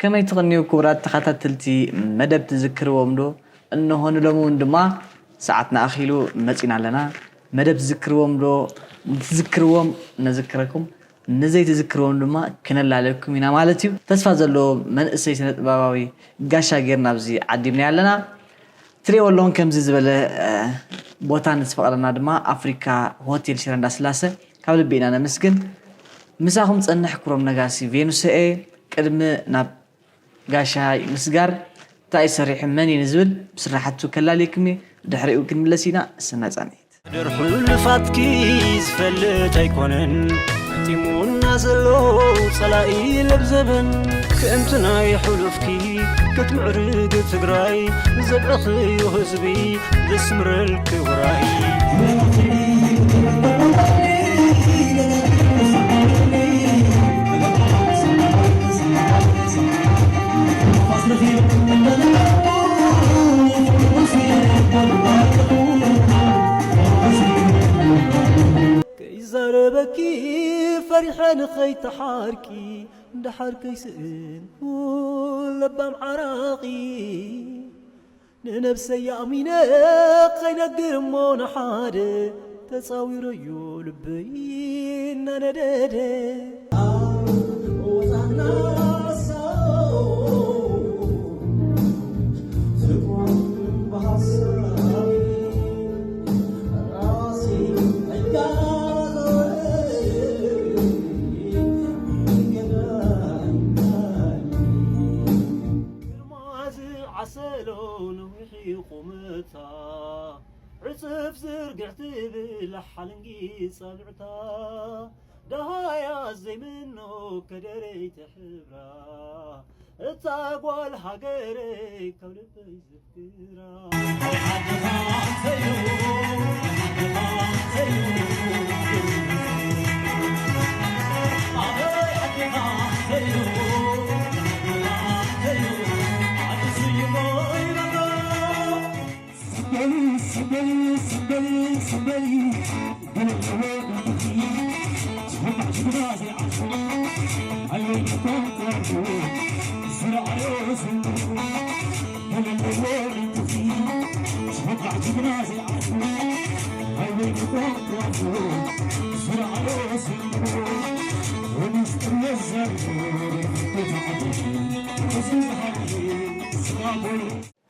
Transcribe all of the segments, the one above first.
ከመይ ትቕንዩ ክቡራት ተኸታተልቲ መደብ ትዝክርዎም ዶ? እንሆ ንሎሚ እውን ድማ ሰዓትና ኣኺሉ መጺና ኣለና። መደብ ትዝክርዎም ዶ? ንትዝክርዎም ነዝክረኩም፣ ንዘይትዝክርዎም ድማ ክነላለኩም ኢና ማለት እዩ። ተስፋ ዘለዎ መንእሰይ ስነ ጥበባዊ ጋሻ ጌርና ኣብዚ ዓዲምና ኣለና። ትሪእዎ ኣለኹም ከምዚ ዝበለ ቦታ ንዝፈቐደና ድማ ኣፍሪካ ሆቴል ሽረ እንዳስላሰ ካብ ልቢ ኢና ነመስግን። ምሳኹም ጸንሕ ክብሮም ነጋሲ ቬኑስ እየ። ቅድሚ ናብ ጋሻ ምስጋር እንታይ እዩ ሰሪሑ መን እዩ ንዝብል ብስራሕቱ ከላልየኩም እየ። ድሕሪኡ ክንምለስ ኢና። ሰናይ ጻንሒት። ደርሑ ልፋትኪ ዝፈልጥ ኣይኮነን። ጢሙና ዘሎ ጸላኢ ለብዘበን ክእንቲ ናይ ሕሉፍኪ ክትምዕርግ ትግራይ ዘብዕኽዮ ህዝቢ ዘስምረልኪ ውራይ። ከይዛረበኪ ፈሪሐ ንኸይተሓርቂ፣ እንድሓር ከይስእን ለባም ዓራቒ። ንነብሰይ ኣሚነ ከይነግር እሞ ንሓደ፣ ተጻዊረዮ ልበይ እናነደደ። ግርማ ዝዓሰሎ ነዊሕ ቁመታ፣ ዕጽፍ ዝርግሕ ትብል ሓለንጊ ጻብዕታ፣ ደሃያ ዘይምኖ ከደረይቲ ሕብራ፣ እታ ጓል ሃገረይ ካብ ልበይ ዘፍቅራ።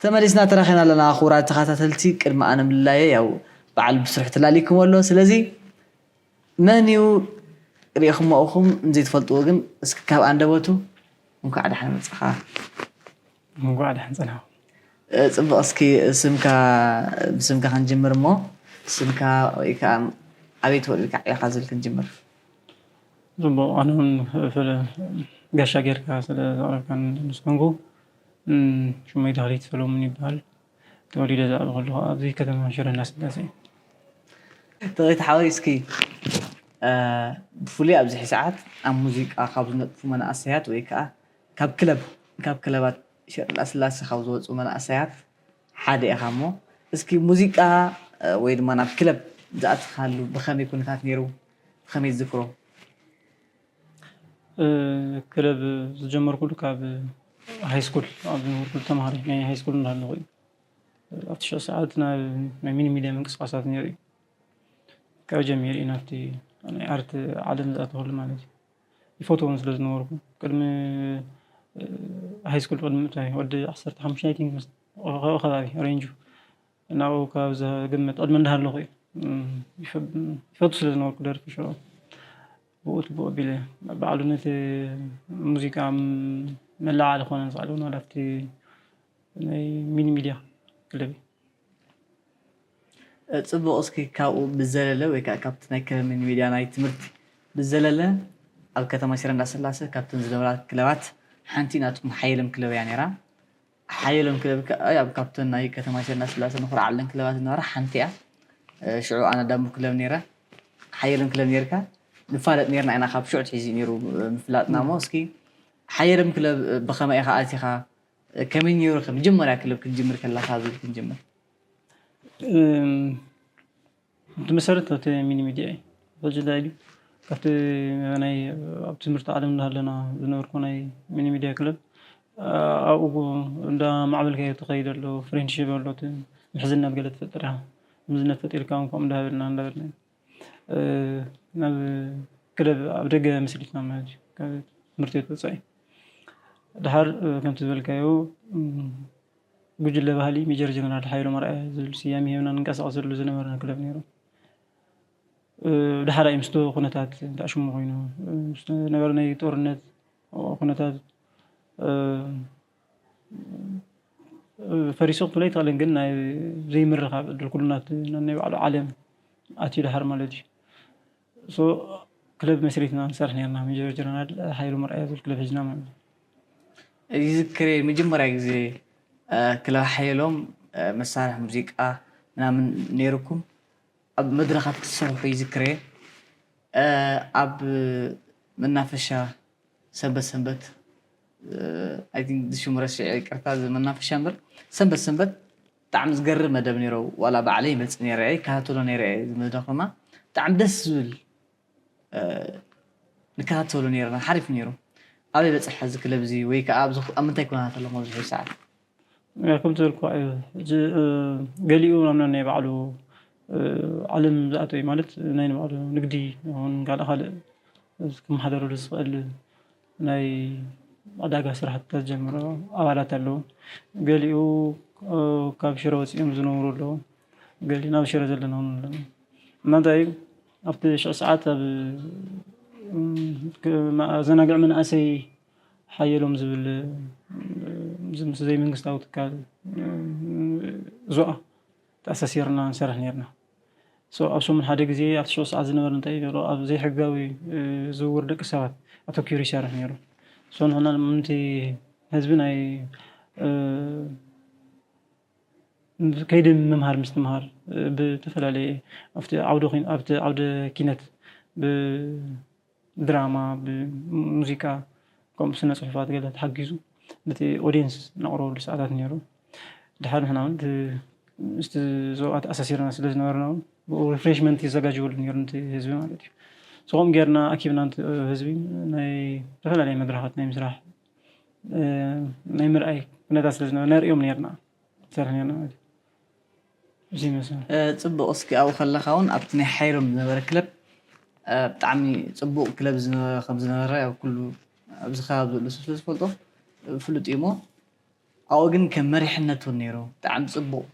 ተመሊስና ተራኺብና ኣለና ክቡራት ተኸታተልቲ። ቅድሚ ኣነ ምልላየ ያው በዓል ብስርሑ ተላሊኩም ኣሎ። ስለዚ መን እዩ ሪኢኹሞ ኢኹም ንዘይትፈልጥዎ ግን እስኪ ካብ ኣንደበቱ እንኳዕ ደሓን መጻኻ። እንኳዕ ደሓን ጸናኹ። ጽቡቕ፣ እስኪ ስምካ ብስምካ ክንጅምር እሞ ስምካ ወይ ከዓ ኣበይ ተወሊድካ ዓቢኻ ዝብል ክንጅምር። ጽቡቕ፣ ኣነ እውን ፍለ- ጋሻ ጌርካ ስለ ዘቕረብካኒ ምስጋንኩ። ሽመይ ተኽሊት ሰሎሙን ይበሃል። ተወሊደ ዝዓበኹ ከለኹ ኣብዚ ከተማ ሽረ እንዳስላሴ እዩ። ተኽሊት ሓወይ፣ እስኪ ብፍሉይ ኣብዚ ሰዓት ኣብ ሙዚቃ ካብ ዝነጥፉ መናእሰያት ወይ ከዓ ካብ ክለብ ካብ ክለባት ሽረ እንዳስላሴ ካብ ዝወፁ መናእሰያት ሓደ ኢኻ እሞ እስኪ ሙዚቃ ወይ ድማ ናብ ክለብ ዝኣተኻሉ ብኸመይ ኩነታት ነይሩ? ብኸመይ ትዝክሮ? ክለብ ዝጀመርኩሉ ካብ ሃይስኩል ኣብ ዝነበርኩሉ ተምሃሪ ናይ ሃይስኩል እንዳሃለኹ እዩ። ኣብቲ ሽዑ ሰዓት ናይ ሚኒ ሚድያ ምንቅስቃሳት ነይሩ እዩ። ካብ ጀሚሩ እዩ ናብቲ ናይ ኣርት ዓለም ዝኣተኹሉ ማለት እዩ። ይፈትዎ እውን ስለ ዝነበርኩ ቅድሚ ሃይስኩል ቅድሚ ምእታይ ወዲ ዓሰርተ ሓሙሽተ I think ምስ- ኣብኡ ከባቢ ሬንጁ ናብኡ ካብ ዝግመት ዕድመ እንዳሃለኹ እዩ። ይፈቱ ስለ ዝነበርኩ ደርፊ ሽዑ ብኡ ትብኡ ኣቢለ ባዕሉ ነቲ ሙዚቃ መለዓዓሊ ክኾነ ዝኽእል እውን ዋላ ኣብቲ ናይ ሚኒ ሚድያ ክለብ እዩ። ጽቡቕ፣ እስኪ ካብኡ ብዘለለ ወይ ከዓ ካብቲ ናይ ክለብ ሚኒ ሚድያ ናይ ትምህርቲ ብዘለለ ኣብ ከተማ ሽረ እንዳስላሰ ካብተን ዝነበራ ክለባት ሓንቲ ናትኩም ሓየሎም ክለብ እያ ነይራ። ሓየሎም ክለብ ከኣ ኣብ ካብተን ናይ ከተማ ሽረ እንዳስላሰ ንኹርዓለን ክለባት ዝነበራ ሓንቲ እያ። ሽዑ ኣነ ዳሙ ክለብ ነይረ። ሓየሎም ክለብ ነይርካ ንፋለጥ ነይርና ኢና ካብ ሽዑ ትሒዙ እዩ ነይሩ ምፍላጥና እሞ እስኪ ሓየሎም ክለብ ብኸመይ ኢኻ ኣቲኻ? ከመይ ነይሩ ከ መጀመርያ ክለብ ክትጅምር ከለኻ ዝብል ክንጅምር። እቲ መሰረት እቲ ሚኒ ሚድያ እዩ። ሕጂ እንታይ ኢሉ ካብቲ ናይ ኣብ ትምህርቲ ዓለም እንዳሃለና ዝነበርኩ ናይ ሚኒ ሚድያ ክለብ ኣብኡ እንዳማዕበልካዮ ትኸይድ ኣሎ፣ ፍሬንድሺፕ ኣሎ፣ እቲ ምሕዝነት ገለ ትፈጥር ኢኻ። ምሕዝነት ፈጢርካ እውን ከምኡ እንዳበልና እንዳበልና ናብ ክለብ ኣብ ደገ መስሪትና ማለት እዩ። ካብ ትምህርቲ ቤት ወፃኢ ድሓር ከምቲ ዝበልካዮ ጉጅለ ባህሊ ሜጀር ጀነራል ሓይሎም ኣርኣያ ዝብል ስያሜ ሂብና ንንቀሳቐሰሉ ዝነበርና ክለብ ነይሩ። ድሓር እዩ ምስቲ ኩነታት ተኣሽሙ ኮይኑ ዝነበረ ናይ ጦርነት ኩነታት ፈሪሱ ክትብሎ ኣይትኽእልን፣ ግን ናይ ዘይምርኻብ ዕድል ኩሉ ናት ናይ ባዕሉ ዓለም ኣትዩ ድሓር ማለት እዩ። ሶ ክለብ መስሪትና ንሰርሕ ነርና፣ ሜጀር ጀነራል ሓይሉ መርኣያ ዝብል ክለብ ሒዝና ማለት እዩ። ይዝክር እየ መጀመርያ ግዜ ክለብ ሓየሎም መሳርሒ ሙዚቃ ምናምን ነይርኩም ኣብ መድረኻት ክትሰርሑ ይዝክር እየ። ኣብ መናፈሻ ሰንበት ሰንበት ሽሙ ረሲዐ ይቅርታ፣ እዚ መናፈሻ እምበር ሰንበት ሰንበት ብጣዕሚ ዝገርም መደብ ነይሮ። ዋላ ባዕለይ ይመፅእ ነይረ እየ፣ ይከታተሎ ነይረ እየ። እዚ መድረኽ ድማ ብጣዕሚ ደስ ዝብል ንከታተሎ ነይርና፣ ሓሪፍ ነይሩ። ኣበይ በፅሐ እዚ ክለብ እዚ ወይ ከዓ ኣብ ምንታይ ኩነታት ኣለኹም ኣብዚ ሕዚ ሰዓት? ከምቲ ዝበልኩ እዩ። ገሊኡ ናብ ናይ ባዕሉ ዓለም ዝኣተው እዩ ማለት ናይ ንባዕሉ ንግዲ ይኹን ካልእ ካልእ ክመሓደረሉ ዝኽእል ናይ ዕዳጋ ስራሕትታት ዝጀመሩ ኣባላት ኣለዉ። ገሊኡ ካብ ሽረ ወፂኦም ዝነብሩ ኣለዉ። ገሊኡ ናብ ሽረ ዘለና እውን ኣለና። እና እንታይ እዩ ኣብቲ ሽዑ ሰዓት ኣብ ኣዘናግዕ መናእሰይ ሓየሎም ዝብል ምስ ዘይመንግስታዊ ትካል ዙኣ ተኣሳሲርና ንሰርሕ ነርና። ኣብ ሰሙን ሓደ ግዜ ኣብቲ ሽዑ ሰዓት ዝነበረ እንታይ ነይሩ ኣብ ዘይሕጋዊ ዝውውር ደቂ ሰባት ኣተኪሩ ይሰርሕ ነይሩ። ንሕና ምእንቲ ህዝቢ ናይ ከይዲ ምምሃር ምስትምሃር ብዝተፈላለየ ኣብቲ ዓውደ ኪነት ብድራማ ብሙዚቃ ከምኡ ስነ ፅሑፋት ገለ ተሓጊዙ ነቲ ኦዲየንስ እናቕረበሉ ሰዓታት ነይሩ። ድሓር ንሕና እውን ምስቲ ዞባ ተኣሳሲርና ስለ ዝነበርና እውን ብኡ ሪፍሬሽመንት ይዘጋጀወሉ ነይሩ ነቲ ህዝቢ ማለት እዩ። ከምኡ ጌርና ኣኪብና ነቲ ህዝቢ ናይ ዝተፈላለየ መድረኻት ናይ ምስራሕ ናይ ምርኣይ ኩነታት ስለ ዝነበረ ነርእዮም ነርና። ሰራሕ ነርና ማለት እዩ። እዚ ይመስል። ጽቡቕ። እስኪ ኣብኡ ከለኻ እውን ኣብቲ ናይ ሓይሎም ዝነበረ ክለብ ብጣዕሚ ጽቡቕ ክለብ ከም ዝነበረ ያው ኩሉ ኣብዚ ከባቢ ዘሎ ሰብ ስለ ዝፈልጦ ፍሉጥ እዩ እሞ ኣብኡ ግን ከም መሪሕነት እውን ነይሩ። ብጣዕሚ ጽቡቕ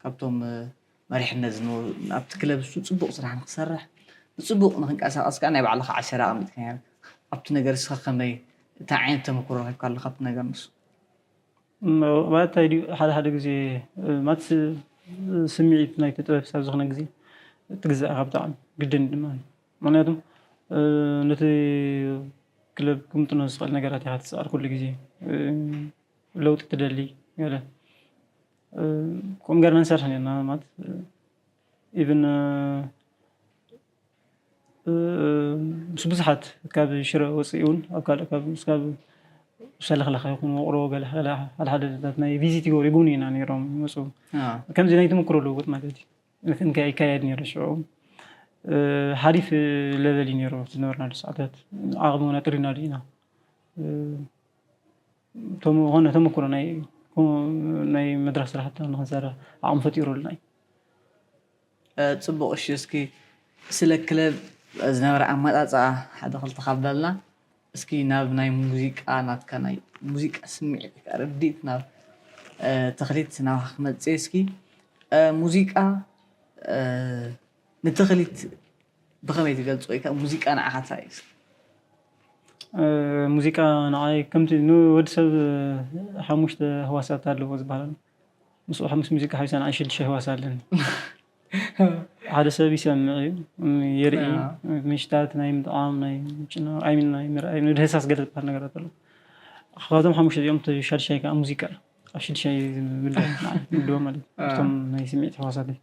ካብቶም መሪሕነት ዝነበሩ ኣብቲ ክለብ እሱ ጽቡቕ ስራሕ ንክሰርሕ ብጽቡቕ ንክንቀሳቐስ ከዓ ናይ ባዕልኻ ዓሸራ ኣቐሚጥካ ነይርካ። ኣብቲ ነገር እስኻ ከመይ እንታይ ዓይነት ተመክሮ ረኺብካ ኣለካ ኣብቲ ነገር ንሱ? ማለት እንታይ ድዩ ሓደ ሓደ ግዜ ማለት ስምዒት ናይቲ ጥበብ ክሳብ ዝኾነ ግዜ ትግዛእካ ብጣዕሚ ግድን ድማ ምክንያቱ ነቲ ክለብ ክምጥኖ ዝኽእል ነገራት ኢኻ ትፅዕር ኩሉ ግዜ ለውጢ ትደሊ ገለ ከምኡ ገርና ንሰርሕ ነርና ማለት ኢቭን ምስ ብዙሓት ካብ ሽረ ወፅኢ እውን ኣብ ካልእ ካብ ስጋብ ሰለኽለኻ ይኹን ወቕሮ ገለ ሓደ ሓደ ናይ ቪዚት ይገብሩ ይጉብንዩና ነይሮም ይመፁ ከምዚ ናይ ተመክሮ ልውውጥ ማለት እዩ እንታይ ይካየድ ነይሩ ሽዑ ሓሪፍ ለቨል እዩ ነይሩ ዝነበርናሉ ሰዓታት ዓቕሚ እውን ኣጥሪናሉ ኢና ዝኾነ ተመክሮ ናይ መድረክ ስራሕቲ ንክንሰርሕ ዓቕሚ ፈጢሩልና እዩ ፅቡቕ እሺ እስኪ ስለ ክለብ ዝነበረ ኣመፃፅኣ ሓደ ክልተ ካብ በልና እስኪ ናብ ናይ ሙዚቃ ናትካ ናይ ሙዚቃ ስምዒት ርድኢት ናብ ተኽሊት ናባኻ ክመፅእ እስኪ ሙዚቃ ንተኽሊት ብኸመይ ትገልፆ ወይ ከዓ ሙዚቃ ንዓኻ እንታይ እዩ? ሙዚቃ ንዓይ ከምቲ ንወዲ ሰብ ሓሙሽተ ህዋሳት ኣለዎ ዝበሃል ኣሎ። ምስ ምስ ሙዚቃ ሓዊሳ ንዓይ ሽዱሽተ ህዋስ ኣለኒ። ሓደ ሰብ ይሰምዕ እዩ፣ ይርኢ፣ ምሽታት ናይ ምጥዓም፣ ናይ ምጭናቕ፣ ኣይሚን ናይ ምርኣይ፣ ንድህሳስ ገለ ዝበሃል ነገራት ኣሎ። ካብቶም ሓሙሽተ እዚኦም እቲ ሻድሻይ ከዓ ሙዚቃ እዩ። ኣብ ሽዱሻይ እዩ ዝምደብ ንዓይ፣ ዝምደቦ ማለት እዩ። ኣብቶም ናይ ስምዒት ህዋሳት እዩ።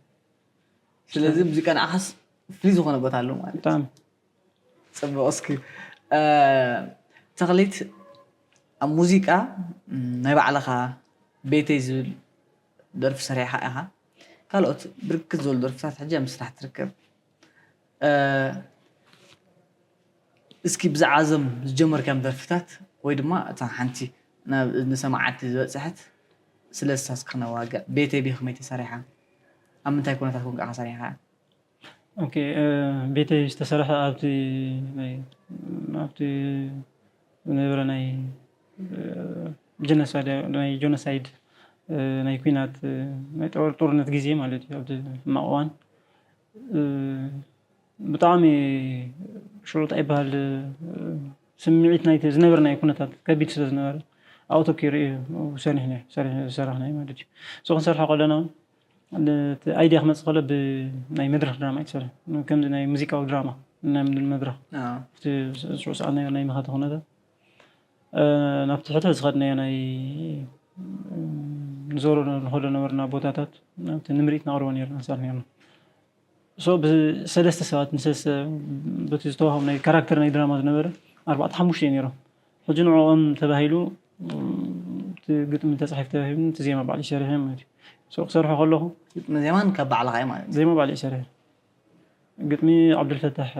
ስለዚ ሙዚቃ ንዓኻስ ፍሉይ ዝኾነ ቦታ ኣለዎ ማለት እዩ። ብጣዕሚ። ፅቡቕ እስኪ ተኽሊት ኣብ ሙዚቃ ናይ ባዕልኻ ቤተይ ዝብል ደርፊ ሰሪሕኻ ኢኻ ካልኦት ብርክት ዝበሉ ደርፍታት ሕጂ ኣብ ምስራሕ ትርከብ እስኪ ብዛዕባ እዞም ዝጀመርካዮም ደርፍታት ወይ ድማ እታ ሓንቲ ናብ እዝኒ ሰማዓቲ ዝበፅሐት ስለ እሳስ ክነዋግዕ ቤተይ ብኸመይ ተሰሪሓ? ኣብ ምንታይ ኩነታት ኮንካ ኢኻ ሰሪሕኻ? ኦኬ። ቤተይ ዝተሰርሐ ኣብቲ ናይ ኣብቲ ዝነበረ ናይ ጀኖሳይድ ናይ ጀኖሳይድ ናይ ኩናት ናይ ጦር ጦርነት ግዜ ማለት እዩ። ኣብቲ ሕማቕ እዋን ብጣዕሚ ሽዑ እንታይ ይበሃል ስምዒት ናይቲ ዝነበረ ናይ ኩነታት ከቢድ ስለ ዝነበረ ኣብኡ ተኪሩ እዩ ሰሪሕና ሰሪሕ ዝሰራሕና ማለት እዩ። እሱ ክንሰርሖ ከለና እውን እቲ ኣይድያ ክመፅእ ከሎ ብናይ መድረክ ድራማ እዩ ዝሰርሕ ከምዚ ናይ ሙዚቃዊ ድራማ ናይ መድረክ ኣዎ። እቲ ሽዑ ሰዓት ናይ ናይ መኸተ ኩነታት ናብቲ ሕትሕ ዝኸድናዮ ናይ ንዞሮ ንኸዶ ነበርና ቦታታት ናብቲ ንምርኢት ነቕርቦ ነርና ንሰርሕ ነርና። ሶ ብሰለስተ ሰባት ንሰለስተ በቲ ዝተዋህቡ ናይ ካራክተር ናይ ድራማ ዝነበረ ኣርባዕተ ሓሙሽተ እዩ ነይሮም። ሕጂ ንዕኦም ተባሂሉ እቲ ግጥሚ ተፃሒፍ ተባሂሉ እቲ ዜማ ባዕሉ ይሰርሕ ማለት እዩ። ሶ ክሰርሖ ከለኹ ግጥሚ ዜማን ካብ ባዕልኻ እዩ ማለት እዩ። ዜማ ባዕሉ ይሰርሕ። ግጥሚ ዓብዱልፈታሕ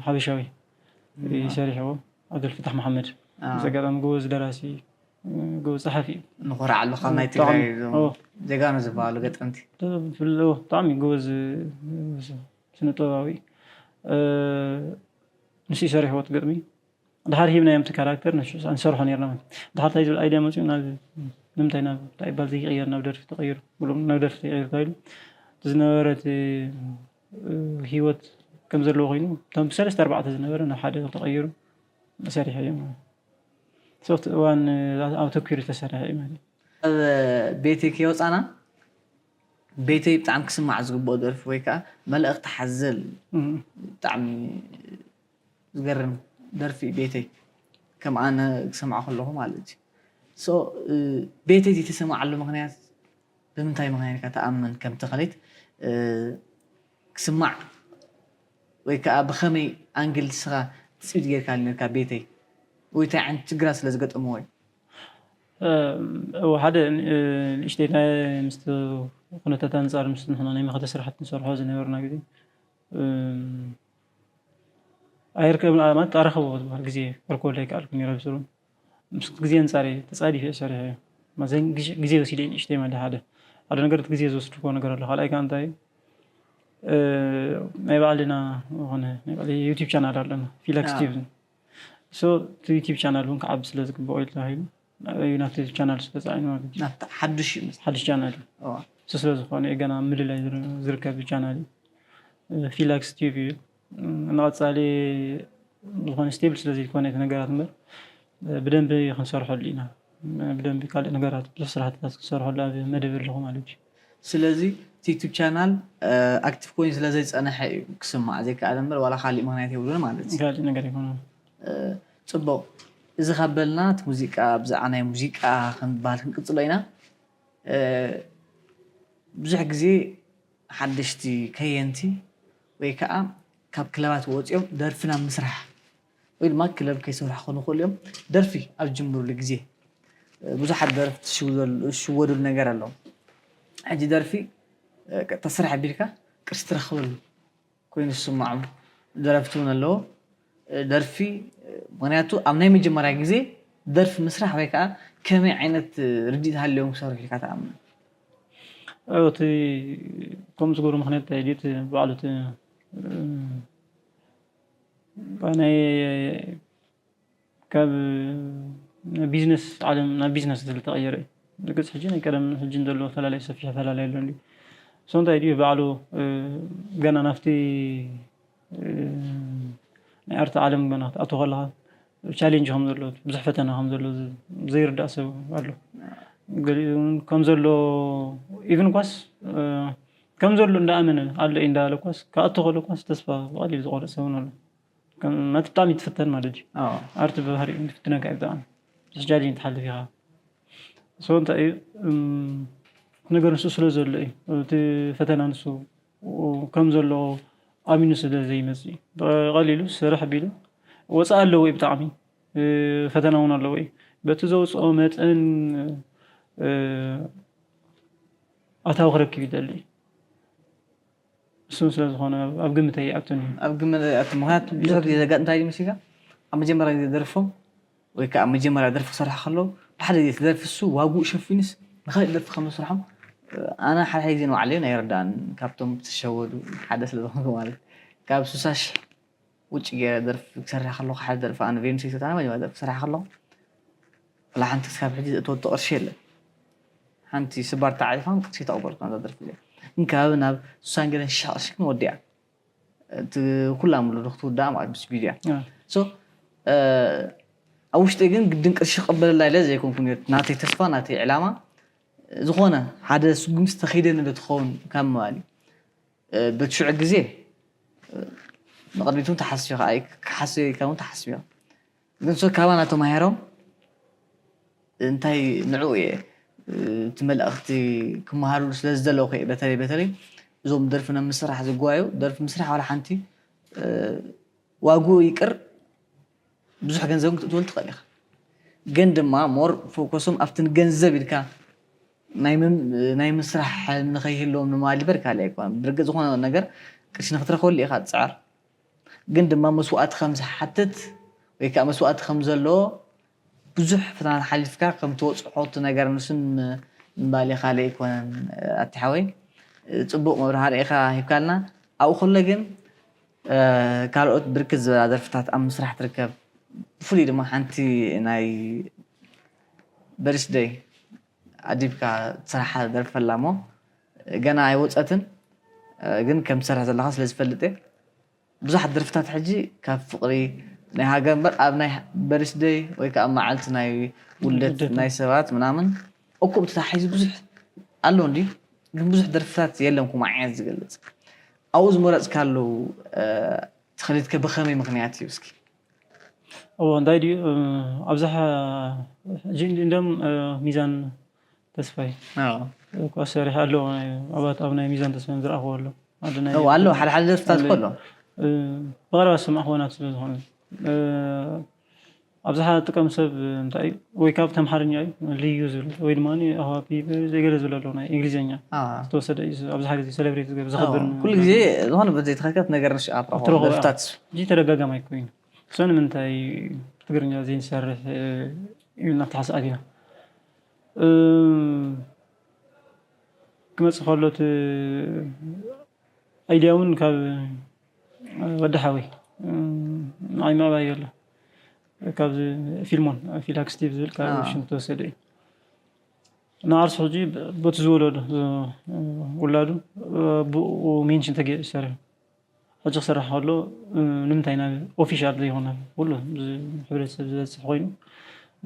ሓበሻዊ ይሰርሕዎ። ዓብዱልፈታሕ መሓመድ ኣዎ። ብዘጋጣሚ ጎበዝ ደራሲ ጎበዝ ፀሓፊ እዩ። ንኾርዓሉ ካብ ናይ ብጣዕሚ፣ ትግራይ እዞም ኦ። ጀጋኑ ዝበሃሉ ገጠምቲ። ብጣዕሚ ጎበዝ ስነ ጥበባዊ ንሱ ይሰርሕዎ እቲ ግጥሚ። ድሓር ሂብናዮም እቲ ካራክተር ንሱ ንሰርሖ ነርና ማለት። ድሓር እንታይ ዝብል ኣይድያ መፅኡ ናብ ንምንታይ ናብ እንታይ ይባል ዘይቅየር ናብ ደርፊ ተቀይሩ ብሎም ናብ ደርፊ ተቀይሩ ተባሂሉ እቲ ዝነበረ እቲ ህይወት ከም ዘለዎ ኮይኑ እቶም ብሰለስተ ኣርባዕተ ዝነበረ ናብ ሓደ ተቀይሩ ሰሪሐ እዩ ማለት። ሶፍት እዋን ኣብ ተኪሩ ዝተሰርሐ እዩ ማለት እዩ። ኣብ ቤተይ ከይወፃና ቤተይ ብጣዕሚ ክስማዕ ዝግብኦ ደርፊ ወይ ከዓ መልእኽቲ ሓዘል እም። ብጣዕሚ ዝገርም ደርፊ እዩ ቤተይ ከም ኣነ ክሰምዖ ከለኹ ማለት እዩ። ሶ ቤተይ ዘይተሰምዓሉ ምክንያት ብምንታይ ምክንያት ኢልካ ትኣምን ከም ተኽሊት ክስማዕ ወይ ከዓ ብኸመይ ኣንግል ንስኻ ትፅቢት ጌርካ ነርካ ቤተይ ወይ እንታይ ዓይነት ችግራት ስለ ዝገጠምዎ እዩ? እዎ ሓደ ንእሽተይ ናይ ምስቲ ኩነታት ኣንፃር ምስቲ ንሕና ናይ መኸተ ስራሕቲ ንሰርሖ ዝነበርና ግዜ ኣይርከብ ማለት ኣረኸብዎ ዝበሃል ግዜ ክረክበሉ ኣይከኣልኩ ነረ ብስሩ ምስ ግዜ ኣንፃር ተፃዲፈ ሰሪሐ ግዜ ወሲደ ንእሽተይ ማለት ሓደ ሓደ ነገር እቲ ግዜ ዝወስድዎ ነገር ኣሎ ካልኣይ ከዓ እንታይ ናይ ባዕልና ዝኾነ ናይ ባዕሊ ዩቲብ ቻናል ኣለና ፊላክስ ቲቪ እቲ ዩቲብ ቻናል እውን ክዓቢ ስለ ዝግብኦ ኢሉ ተባሂሉ ናብቲ ቻናል ዝተፃዒኑ ማለት እዩ ናብቲ ሓዱሽ እዩ ሓዱሽ ቻናል እዩ እዋ። እሱ ስለ ዝኾነ እዩ ገና ምልላይ ዝር- ዝርከብ ቻናል እዩ ፊላክስ ቲቪ እዩ ንቐፃሊ ዝኾነ ስቴብል ስለ ዘይኮነ እቲ ነገራት እምበር ብደንቢ ክንሰርሐሉ ኢና ብደንቢ ካልእ ነገራት ብዙሕ ስራሕትታት ክሰርሐሉ ኣብ መደብ ኣለኹ ማለት እዩ ስለዚ እቲ ዩቱብ ቻናል ኣክቲቭ ኮይኑ ስለ ዘይፀነሐ እዩ ክስማዕ ዘይከኣለ እምበር ዋላ ካሊእ ምክንያት የብሉን ማለት እዩ ካልእ ነገር ይኮነ ፅቡቅ እዚ ካብ በልና እቲ ሙዚቃ ብዛዕባ ናይ ሙዚቃ ክንበሃል ክንቅፅሎ ኢና ብዙሕ ግዜ ሓደሽቲ ከየንቲ ወይ ከዓ ካብ ክለባት ወፂኦም ደርፊ ናብ ምስራሕ ወይ ድማ ክለብ ከይሰርሑ ክኾኑ ይኽእሉ እዮም ደርፊ ኣብ ዝጅምሩሉ ግዜ ብዙሓት ደረፍቲ ዝሽወደሉ ነገር ኣለዉ ሕጂ ደርፊ ቀጥታ ስራሕ ኣቢልካ ቅርሲ ትረኽበሉ ኮይኑ ዝስምዖም ደረፍቲ እውን ኣለዎ ደርፊ ምክንያቱ ኣብ ናይ መጀመርያ ግዜ ደርፊ ምስራሕ ወይ ከዓ ከመይ ዓይነት ርድኢት ሃልዮም ክሰርሑ ኢልካ ትኣምን እቲ ከም ዝገብሩ ምክንያት እንታይ ድዩ ባዕሉ ናይ ካብ ቢዝነስ ዓለም ናብ ቢዝነስ ዝተቀየረ እዩ ርግፅ ሕጂ ናይ ቀደም ሕጂ ዘለዎፈላለዩ ሰፊሕፈላለዩ ኣሎ እንዲ ሶ እንታይ ድዩ ባዕሉ ገና ናብቲ ናይ ኣርቲ ዓለም ገና ክትኣቱ ከለካ ቻሌንጅ ከም ዘሎ ብዙሕ ፈተና ከም ዘሎ ዘይርዳእ ሰብ ኣሎ ገሊኡ እውን ከም ዘሎ ኢቭን ኳስ ከም ዘሎ እንዳኣመነ ኣሎ እዩ እንዳለ ኳስ ክኣቱ ከሎ ኳስ ተስፋ ብቀሊሉ ዝቆርፅ ሰብ እውን ኣሎ ከም ማለት ብጣዕሚ ትፍተን ማለት እዩ ኣዎ ኣርቲ ብባህሪኡ ትፍትነካ እዩ ብጣዕሚ ብዙሕ ቻሌንጅ ትሓልፍ ኢኻ ሶ እንታይ እዩ እም፣ ነገር ንሱ ስለ ዘሎ እዩ እቲ ፈተና ንሱ ከም ዘሎ ኣሚኑ ስለ ዘይመፅእ እዩ ብቀሊሉ ስራሕ ቢሉ ወፃኢ ኣለዎ እዩ ብጣዕሚ እ፣ ፈተና እውን ኣለዎ እዩ በቲ ዘውፅኦ መጠን እ፣ ኣታዊ ክረክብ ይደሊ እዩ እሱን ስለ ዝኾነ ኣብ ግምት ኣይኣቱን እዩ ኣብ ግምት ኣቲ ምክንያቱ ብዙሕ ግዜ ዘጋጥ እንታይ እዩ መሲልካ ኣብ መጀመርያ ግዜ ደርፎም ወይ ከዓ ኣብ መጀመርያ ደርፊ ክሰርሑ ከለዉ ሓደ ግዜ እቲ ደርፊ እሱ ዋግኡ ሸፊኑስ ንኻሊእ ደርፊ ከም መስርሖም ኣነ ሓደ ሓደ ግዜ ንባዕለይ ኣይርዳእን። ካብቶም ዝተሸወዱ ሓደ ስለ ዝኾንኩ ማለት ካብ ስሳ ሽሕ ውጭ ገይረ ደርፊ ክሰርሕ ከለኹ ሓደ ደርፊ ኣነ ቬኑስ ኣይተታና መጀመርያ ደርፊ ክሰርሕ ከለኹ ወላ ሓንቲ ክሳብ ሕጂ ዝእተወቶ ቅርሺ የለን። ሓንቲ ስባር ተዓሪፋን ቅርሺ ተቐበልኩ ናብዛ ደርፊ እዚኣ። ግን ከባቢ ናብ ስሳን ገለን ሽሕ ቅርሺ ግን ወዲኣ። እቲ ኩላ ሙሉ ክትውዳእ ማለት ምስ ቪድያ። ሶ ኣብ ውሽጢ ግን ግድን ቅርሺ ክቕበለላ ኢለ ዘይኮንኩ ናተይ ተስፋ ናተይ ዕላማ ዝኾነ ሓደ ስጉምቲ ተኸይደኒ ዶ ትኸውን ካብ ምባል እዩ። በቲ ሽዑ ግዜ ንቕድሚት እውን ተሓስቢ ከዓ ክሓስብ ኢልካ እውን ተሓስቢ ኢኻ። ግን ሶ ካባና ተማሂሮም እንታይ ንዑ እየ እቲ መልእኽቲ ክመሃርሉ ስለ ዝደለኹ እየ በተለይ በተለይ እዞም ደርፊ ናብ ምስራሕ ዝጓዩ ደርፊ ምስራሕ ዋላ ሓንቲ ዋግኡ ይቅር ብዙሕ ገንዘብ ክትእትወሉ ትኽእል ኢኻ። ግን ድማ ሞር ፎከሶም ኣብቲ ንገንዘብ ኢልካ ናይ ምስራሕ ሕልሚ ንኸይህልዎም ንምባል ይበር ካልእ ኣይኮነን። ብርግፅ ዝኾነ ነገር ቅርሺ ንክትረኽበሉ ኢኻ ትፅዕር። ግን ድማ መስዋእቲ ከም ዝሓትት ወይ ከዓ መስዋእቲ ከም ዘለዎ ብዙሕ ፍትናት ሓሊፍካ ከም ትወፅሖ እቲ ነገር ንሱን ምባል ካልእ ኣይኮነን። ኣቲ ሓወይ ፅቡቅ መብርሃ ርኢኻ ሂብካልና። ኣብኡ ከሎ ግን ካልኦት ብርክት ዝበላ ደርፍታት ኣብ ምስራሕ ትርከብ። ብፍሉይ ድማ ሓንቲ ናይ በሪስደይ ኣዲብካ ትስራሓ ደርፈላ እሞ ገና ኣይወፀትን ግን ከም ትሰርሕ ዘለካ ስለ ዝፈልጥ እየ። ብዙሓት ደርፍታት ሕጂ ካብ ፍቅሪ ናይ ሃገር እምበር ኣብ ናይ በሪስደይ ወይ ከዓ መዓልቲ ናይ ውልደት ናይ ሰባት ምናምን እኩብ ተታሒዙ ብዙሕ ኣሎ እንዲ ግን ብዙሕ ደርፍታት የለን ኩማ ዓይነት ዝገልፅ ኣብኡ ዝመረፅካሉ ትኸሊትከ ብኸመይ ምክንያት እዩ እስኪ እዎ እንታይ ድዩ ኣብዛሓ ሕጂ እንዲም ሚዛን ተስፋይ ኩዕሶ ሰሪሕ ኣሎ ኣባት ኣብ ናይ ሚዛን ተስፋይ ዝረኣኽዎ ኣሎ ኣሎ ሓደ ሓደ ደርፍታት ከሎ ብቐረባ ዝሰማዕኽዎ ናት ስለ ዝኾነ ኣብዛሓ ጥቀም ሰብ እንታይ ወይ ካብ ተምሓርኛ እዩ ልዩ ዝብል ወይ ድማ ዘይገለ ዝብል ኣለዎ ናይ እንግሊዝኛ ዝተወሰደ እዩ ኣብዛሓ ግዜ ሰለብሬት ዝገብር ዝኸብር ኩሉ ግዜ ዝኾነ በዘይተኸከት ነገር ንሽ ኣፍራኹ ደርፍታት እዚ ተደጋጋሚ ኣይኮይኑ እሶ ንምንታይ ትግርኛ ዘይንሰርሕ ኢልና ተሓስኣት ኢና ክመፅእ ከሎ እቲ ኣይድያ እውን ካብ ወዲ ሓወይ ንዓይ ምዕባይ ኣሎ ካብዚ ፊልሞን ፊላክ ስቲቭ ዝብል ካብ ሽም ተወሰደ እዩ ንዓርሱ ሕጂ በቲ ዝወለዶ ውላዱ ብኡ ሜንሽን ተገይሩ ይሰርሑ ሕጂ ክስራሕ ከሎ ንምንታይ ናብ ኦፊሻል ዘይኮነ ኩሉ ሕብረተሰብ ዝበፅሕ ኮይኑ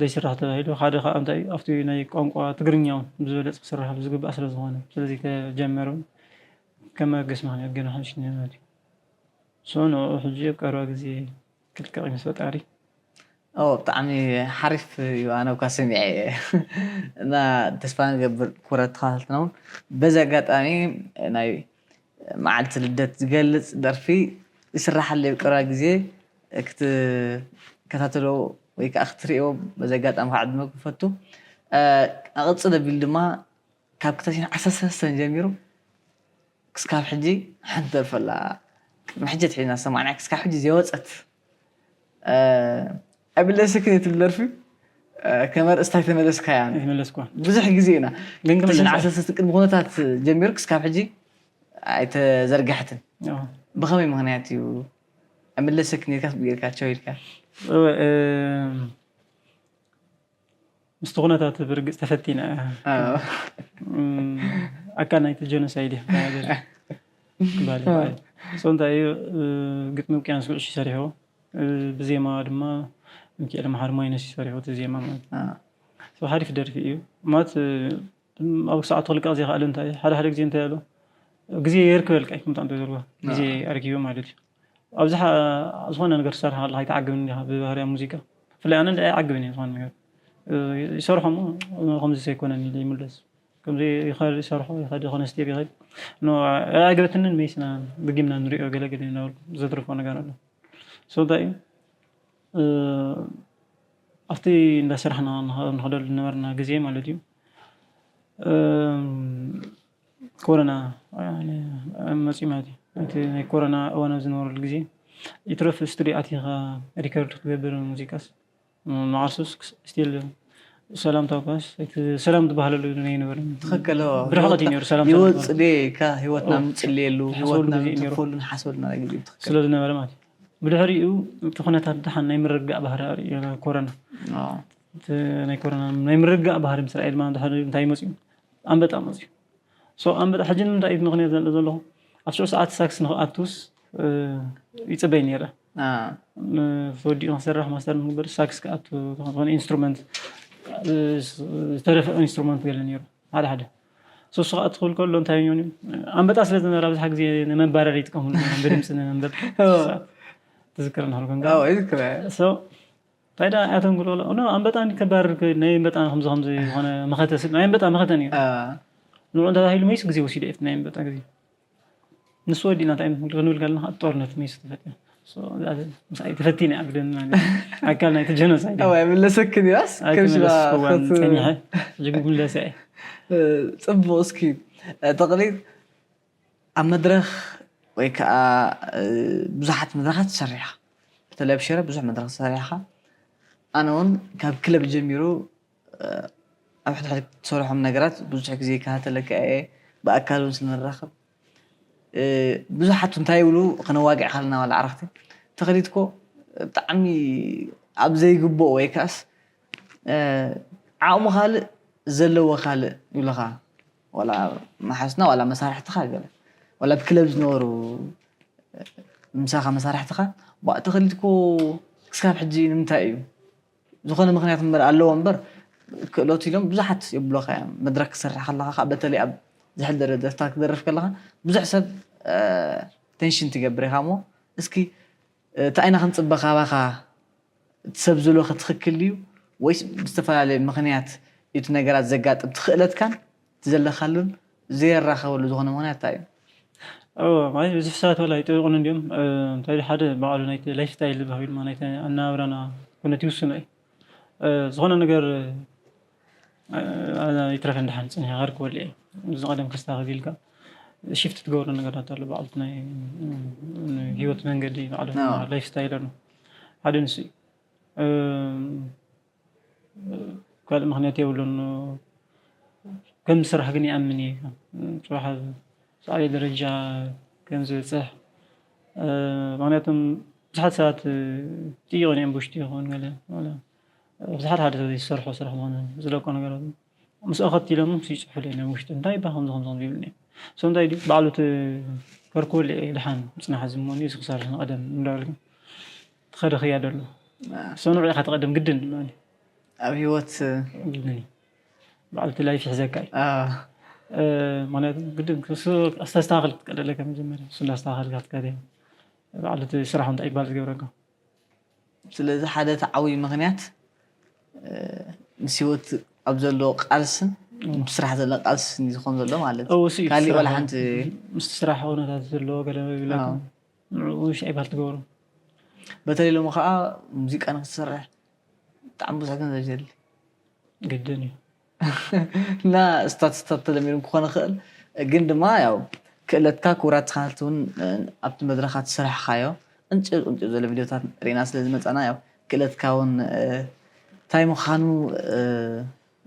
ዘይስራሕ ተባሂሉ ሓደ ከዓ እንታይ ኣብቲ ናይ ቋንቋ ትግርኛ እውን ብዝበለፅ ክስራሕ ዝግባእ ስለ ዝኾነ ስለዚ ተጀመረ እውን ከም መበገሲ ምክንያት ገና ሓድሽ ማለት እዩ ሶ ንኡ ሕጂ ኣብ ቀረባ ግዜ ክልቀቕ ምስ ፈጣሪ ብጣዕሚ ሓሪፍ እዩ ኣነ እኳ ሰሚዐ እና ተስፋ ንገብር ክቡራት ተኸታተልትና እውን በዚ ኣጋጣሚ ናይ መዓልቲ ልደት ዝገልፅ ደርፊ ይስራሓለይ ኣብ ቀረባ ግዜ ክትከታተሎ ወይ ከዓ ክትሪኦ በዚ ኣጋጣሚ ክዓድመ ክፈቱ ኣቕፅል ኣቢሉ ድማ ካብ ክልተ ሽሕን ዓሰርተ ሰለስተን ጀሚሩ ክስካብ ሕጂ ሓንቲ ደርፊ ኣላ ቅድሚ ሕጂ ኣትሒዝና ዝሰማዕናያ ክስካብ ሕጂ ዘይወፀት ኣይምለሰክን እየ ትብል ደርፊ ከም ኣርእስታ ኣይተመለስካያ ይመለስኳ ብዙሕ ግዜ ኢና ግን ክልተ ሽሕን ዓሰርተ ሰለስተን ቅድሚ ኩነታት ጀሚሩ ክስካብ ሕጂ ኣይተዘርጋሕትን ብኸመይ ምኽንያት እዩ ኣይምለሰክን ኢልካ ስብጌርካ ቸው ኢልካ ምስቲ ኩነታት ብርግፅ ተፈቲና እያ ኣካል ናይቲ ጀኖሳይድ እያ ክባል ይበሃል ሶ እንታይ እዩ ግጥሚ ውቅያኖስ ጉዕሽ ይሰሪሕዎ ብዜማ ድማ ሚካኤል መሓሪ ማይነስ ይሰሪሕዎ እቲ ዜማ ማለት ሓሪፍ ደርፊ እዩ ማለት ኣብ ሰዓቱ ክልቀቕ ዘይክኣለ እንታይ ሓደ ሓደ ግዜ እንታይ ኣሎ ግዜ የርክበልካ ይኩም ጣንቶ ዘልዋ ግዜ ኣርኪቡ ማለት እዩ ኣብዝሓ ዝኾነ ነገር ትሰርሕ ከለካ ኣይትዓግብን ኢኻ ብባህርያ ሙዚቃ ብፍላይ ኣነ እንታይ ኣይዓግብን እየ ዝኾነ ነገር ይሰርሖ እሞ ከምዚ ዘይኮነን ኢለ ይምለስ ከምዚ ይኸድ ይሰርሖ ይኸድ ዝኾነ ስቴፕ ይኸድ ኣይዓገበትንን መይስና ብጊምና ንሪኦ ገለገለ እናበልኩ ዘትርፎ ነገር ኣሎ ሶ እንታይ እዩ ኣብቲ እንዳሰራሕና ንኸደሉ ዝነበርና ግዜ ማለት እዩ ኮሮና መፂኡ ማለት እዩ እቲ ናይ ኮሮና እዋን ኣብ ዝነበረሉ ግዜ ይትረፍ ስቱዲዮ ኣቲኻ ሪከርድ ክትገብር ሙዚቃስ መዓርሱስ ስቲል ሰላምታ እኳስ እቲ ሰላም ዝበሃለሉ ነይነበረ። ትኽክል። ብርሕቐት እዩ ነይሩ ሰላምታ ይወፅእ ካ ህይወትና ምፅልየሉ ሓሰበሉ ህይወትና ግዜ እዩ ነይሩ። ምፅፈሉ ንሓሰበልና ግዜ እዩ። ትኽክል። ስለ ዝነበረ ማለት እዩ። ብድሕሪኡ እቲ ኩነታት ደሓን ናይ ምርግጋእ ባህሪ ኣርእዩ ኮረና። ኣዎ። እቲ ናይ ኮረና ናይ ምርግጋእ ባህሪ ምስ ረኣየ ድማ ድሕሪ እንታይ መፅዩ? ኣንበጣ መፅዩ። ሶ ኣንበጣ ሕጂ ንምንታይ እዩ ምኽንያት ዘለ ዘለኹ? ኣብ ሽዑ ሰዓት ሳክስ ንክኣቱስ ይፅበይ ነይረ። አ፣ ተወዲኡ ክሰርሕ ማስተር ንግበር ሳክስ ክኣቱ ዝኾነ ኢንስትሩመንት ዝተረፈ ኢንስትሩመንት ገለ ነይሩ ሓደ ሓደ። ሶ እሱ ክኣቱ ክብል ከሎ እንታይ እዮም? ኣንበጣ ስለ ዝነበረ ኣብዝሓ ግዜ ንመባረር ይጥቀምሉ ነይሮም፣ ብድምፂ ንመንበብ። ትዝክር ንክልኩም ኣዎ፣ ይዝክረ። ሶ እንታይ ደኣ ኣቶም ክልኦሎ ኖ ኣንበጣ እንዲ ከባርር ከ ናይ ኣንበጣ ከምዚ ከምዚ ዝኾነ መኸተ ስል ናይ ኣንበጣ መኸተ ነይሩ። አ፣ ንዑ እንተባሂሉ መይስ ግዜ ወሲደ እቲ ናይ ኣንበጣ ግዜ። ንሱ ወዲና እንታይ ክንብል ከለና ጦርነት መይስ ተፈጢሩ። ሶ፣ እዛ ምስኣይ ተፈቲነ ኣብ ግደን ማለት ኣካል ናይቲ ጀኖሳይድ። ኣዎ፣ ኣይምለሰክን እያስ ከም ሽባ ኣይተመለስኩዋን ከት- ጸኒሐ። ሕጂ ግን ክምለሰ እየ። እ፣ ጽቡቕ። እስኪ፣ እ፣ ተቕሪብ ኣብ መድረኽ ወይ ከዓ፣ እ፣ ብዙሓት መድረኻት ትሰርሕ ኢኻ። በተለይ ኣብ ሽረ ብዙሕ መድረኽ ትሰርሕ ኢኻ። ኣነ እውን ካብ ክለብ ጀሚሩ፣ እ፣ ኣብ ሕድሕድ ትሰርሖም ነገራት ብዙሕ ግዜ ይከታተለካ እየ፣ ብኣካል እውን ስንራኸብ። እ፣ ብዙሓት እንታይ ይብሉ፣ ክነዋግዕ ከለና ዋላ ዓረኽቲ፣ ተኽሊት እኮ ብጣዕሚ ኣብ ዘይግብኦ ወይ ከኣስ፣ እ፣ ዓቕሙ ካልእ ዘለዎ ካልእ ይብሉኻ። ዋላ መሓስና ዋላ መሳርሕትኻ ገለ ዋላ ብክለብ ዝነበሩ ምሳኻ መሳርሕትኻ ባ ተኽሊት እኮ ክስካብ ሕጂ ንምንታይ እዩ ዝኾነ ምኽንያት እምበር ኣለዎ እምበር ክእለት ኢሎም ብዙሓት የብሎኻ እዮም። መድረክ ክሰርሕ ከለኻ ከዓ በተለይ ኣብ ዝሕል ደረጃ ደርፍታት ክደርፍ ከለኻ ብዙሕ ሰብ ቴንሽን ትገብር ኢኻ እሞ እስኪ እንታይ ኢና ክንፅበ ካባኻ እቲ ሰብ ዝብሎ ከ ትኽክል ድዩ ወይስ ብዝተፈላለየ ምኽንያት እዩ እቲ ነገራት ዘጋጥም ትኽእለትካን እቲ ዘለካሉን ዘየራኸበሉ ዝኾነ ምኽንያት እንታይ እዩ? እዎ ማለት ብዙሕ ሰባት ወላ ይጠይቁን እንዲዮም እንታይ ሓደ ባዕሉ ናይቲ ላይፍ ስታይል ዝበሃል ድማ ናይቲ ኣናብራና ኩነት ይውስኖ እዩ። ዝኾነ ነገር ይትረፈ እንዳሓን ፅኒሕ ኸርክበሉ እየ። እዚ ቀደም ከስታኸል ኢልካ ሽፍት ትገብሮ ነገራት ኣሎ ባዕሉ ናይ ህይወት መንገዲ ባዕሉ ላይፍ ስታይል ኣሎ። ሓደ ንሱ እዩ። ካልእ ምኽንያት የብሉን። ከም ስራሕ ግን ይኣምን እየ። ፅባሕ ሰዓበይ ደረጃ ከም ዝበፅሕ ምክንያቱም ብዙሓት ሰባት ጥይቆን እዮም ብውሽጢ ይኸውን ገለ ብዙሓት ሓደ ሰብ ዝሰርሖ ስራሕ ዝኾነ ዝለቆ ነገራት ምስ ኣኸት ኢሎም ምስ ይፅሑሉ እዮም ውሽጢ እንታይ ባ ከምዚ ከምዚ ይብልኒ። ሶ እንታይ ድዩ ባዕሉ እቲ ከርክበሉ እየ ድሓን ምፅናሕ ዝመኒ እዚ ክሰርሕ ንቐደም እንዳበልካ ትኸደ ክያድ ኣሎ። ሶ ንዑ ኢኻ ትቐደም ግድን ድማ ኣብ ህይወት ግድን እዩ። ባዕሉ እቲ ላይፍ ይሕዘካ እዩ። ምክንያቱ ግድን እሱ ኣስተስተኻኸል ክትቀደለካ መጀመርያ እሱ እንዳስተኻኸልካ ክትከደ ባዕሉ እቲ ስራሕ እንታይ ይባል ዝገብረካ። ስለዚ ሓደ እቲ ዓብዪ ምኽንያት ምስ ህይወት ኣብ ዘሎ ቃልስን ምስ ስራሕ ዘሎ ቃልስን እዩ ዝኾን ዘሎ ማለት እዩ። እው፣ እሱ እዩ ካሊእ ስራሕ ዋላ እዩ። ሓንቲ ምስቲ ስራሕ ኩነታት ዘለዎ ገለ ይብለካ ኣዎ። ንዕኡ ውሽ ኣይባል ትገብሮ። በተለይ ሎሚ ከዓ ሙዚቃ ንክትሰርሕ ብጣዕሚ ብዙሕ ገንዘብ ይደሊ። ግድን እዩ። እና ስታትስታት ተደሚሩ ክኾን ይኽእል ግን ድማ ያው ክእለትካ ክቡራት ተኸታተልቲ እውን ኣብቲ መድረኻት ዝሰራሕኻዮ ቅንጭብ ቅንጭብ ዘሎ ቪድዮታት ርኢና ስለ ዝመፃና ያው ክእለትካ እውን እንታይ ምዃኑ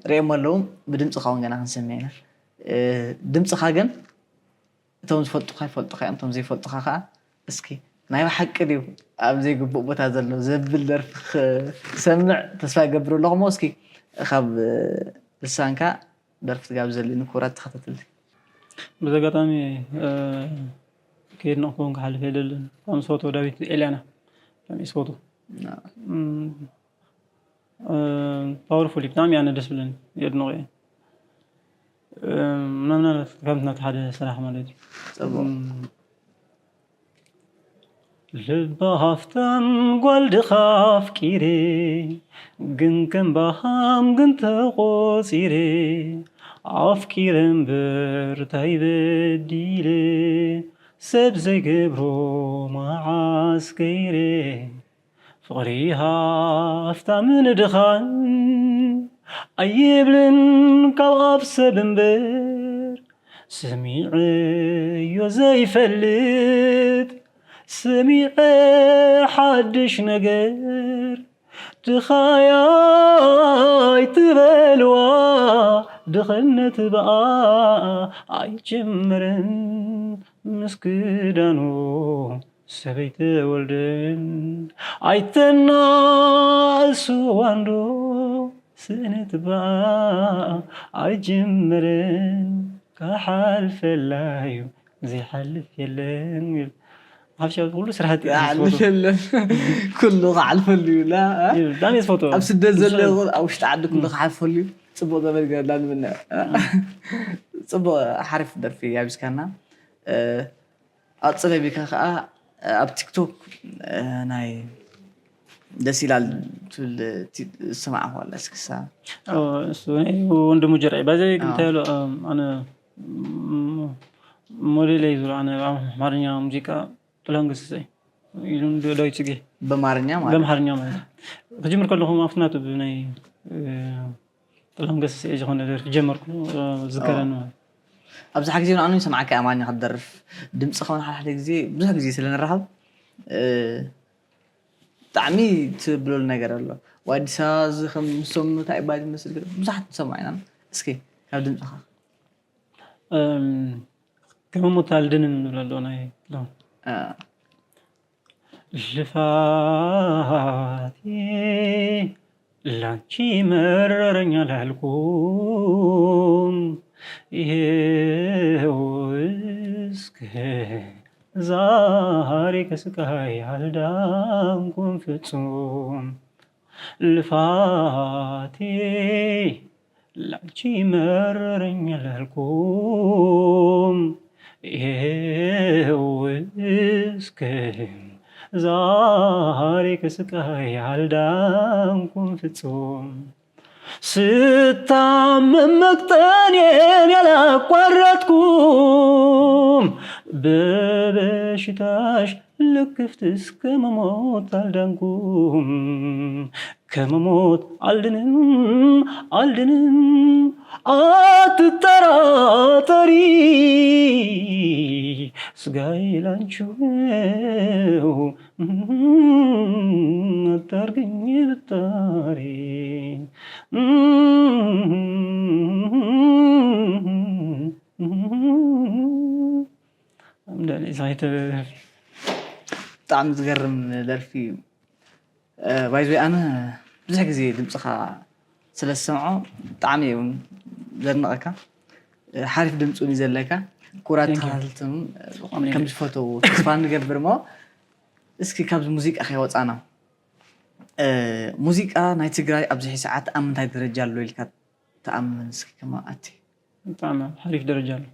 ርእዮም ኣለዉ። ብድምፅኻ እውን ገና ክንሰምዕ ኢና። ድምፅኻ ግን እቶም ዝፈልጡኻ ይፈልጡኻ እዮም እቶም ዘይፈልጡኻ ከዓ እስኪ ናይ ብሓቂ ድዩ ኣብ ዘይግቡእ ቦታ ዘሎ ዘብል ደርፊ ክሰምዕ ተስፋ ይገብር ኣለኹ እሞ እስኪ ካብ ልሳንካ ደርፊ ትጋብዘልኒ ክቡራት ተኸታተልቲ። በዚ ኣጋጣሚ ከየድነቕኩ እውን ክሓልፍ የለልን። ካብ ምስ ፎቶ ዳዊት ኤልያና ብጣዕሚ ስፖቱ ፓወርፉል ብጣዕሚ ኣነ ደስ ብለኒ የድንቑ እየ። ምናምናት ከምቲ ናቲ ሓደ ስራሕ ማለት እዩ። ፅቡቅ ልባ ሃፍታም ጓል ድኻ ኣፍቂረ ግን ከም ባሃም ግን ተቆፂረ ኣፍቂረ እምበር ታይ በዲለ ሰብ ዘይገብሮ መዓስ ገይረ ፍቕሪ ሃፍታምን ድኻን ኣይብልን ካብ ኣብ ሰብ እምበር ሰሚዐዮ ዘይፈልጥ ሰሚዐ ሓድሽ ነገር ድኻያ ኣይትበልዋ፣ ድኽነት ብኣ ኣይጅምርን፣ ምስ ክዳኑ ሰበይቲ ወልድን ኣይተናእስዋንዶ፣ ስእነት ብኣ ኣይጅምርን፣ ክሓልፈላዩ ዘይሓልፍ የለን። ሓፍሻ ኩሉ ስራሕቲ እዩ ዝሓልፍ ዝፈትዎ። የለን። ኩሉ ክዓልፈሉ እዩ ላ እዩ፣ ብጣዕሚ እየ ዝፈትዎ። ኣብ ስደት ዘሎ ይኹን ኣብ ውሽጢ ዓዲ ኩሉ ክሓልፈሉ እዩ። ፅቡቅ ዘበል ገርላ ንምነ። ፅቡቅ ሓሪፍ ደርፊ ያብዝካና። ኣፅለቢካ ከዓ ኣብ ቲክቶክ ናይ ደስ ይላል ትብል ዝሰማዕኩ ኣላ እስክሳ። እሱ ናይ ወንድሙ ጀርዒ ባዘ እንታይ ኣሎ? ኣነ ሞዴል እዩ ዝብሎ። ኣነ ኣማርኛ ሙዚቃ ጥላሁን ገሰሰ እዩ ኢሉ ዳዊት ጽጌ በማርኛ ማለት በምሓርኛ ማለት ክጅምር ከለኹ ኣብቲ ናቱ ብናይ ጥላሁን ገሰሰ እየ ዝኾነ ደርፊ ጀመርኩ። ዝከረን ማለት ኣብዚ ሓ ግዜ ንኣኑ ይሰማዓካ ኣማርኛ ክትደርፍ ድምፂ ከውን ሓደ ሓደ ግዜ ብዙሕ ግዜ ስለ ንራኸብ ብጣዕሚ ትብለሉ ነገር ኣሎ። ዋዲሳ እዚ ከም ንሶም እንታይ ይባል ይመስል ገለ ብዙሓት ንሰምዖ ኢና። እስኪ ካብ ድምፅኻ ከመሞት ኣልድንን ንብለሎ ናይ ጥላሁን እ፣ ልፋቴ ላንቺ መረረኛ ላልኩም ይሄው እስከ ዛሬ ከስቃይ አልዳንኩም ፍጹም። ልፋቴ ላንቺ መረረኝ አላልኩም ይሄው እስከ ዛሬ ከስቃይ አልዳንኩም ፍጹም። ስታመም መቅጠኔን ያላቋረጥኩም በበሽታሽ ልክፍት እስከ መሞት አልዳንኩም። ከመሞት አልድንም አልድንም አትጠራጠሪ። ስጋዬ ላንቺው አታርግኝ ብጣሪ። ብጣዕሚ ዝገርም ደርፊ እዩ። ባይዘይ ኣነ ብዙሕ ግዜ ድምፅኻ ስለ ዝሰምዖ ብጣዕሚ እየ እውን ዘድንቐካ። ሓሪፍ ድምፂ እውን እዩ ዘለካ። ክቡራት ተኸታተልቲ እውን ከም ዝፈተው ተስፋ ንገብር። እሞ እስኪ ካብዚ ሙዚቃ ከይወፃና ሙዚቃ ናይ ትግራይ ኣብዚ ሰዓት ኣብ ምንታይ ደረጃ ኣሎ ኢልካ ትኣምን? እስኪ ከማኣቲ ብጣዕሚ ኣብ ሓሪፍ ደረጃ ኣሎ።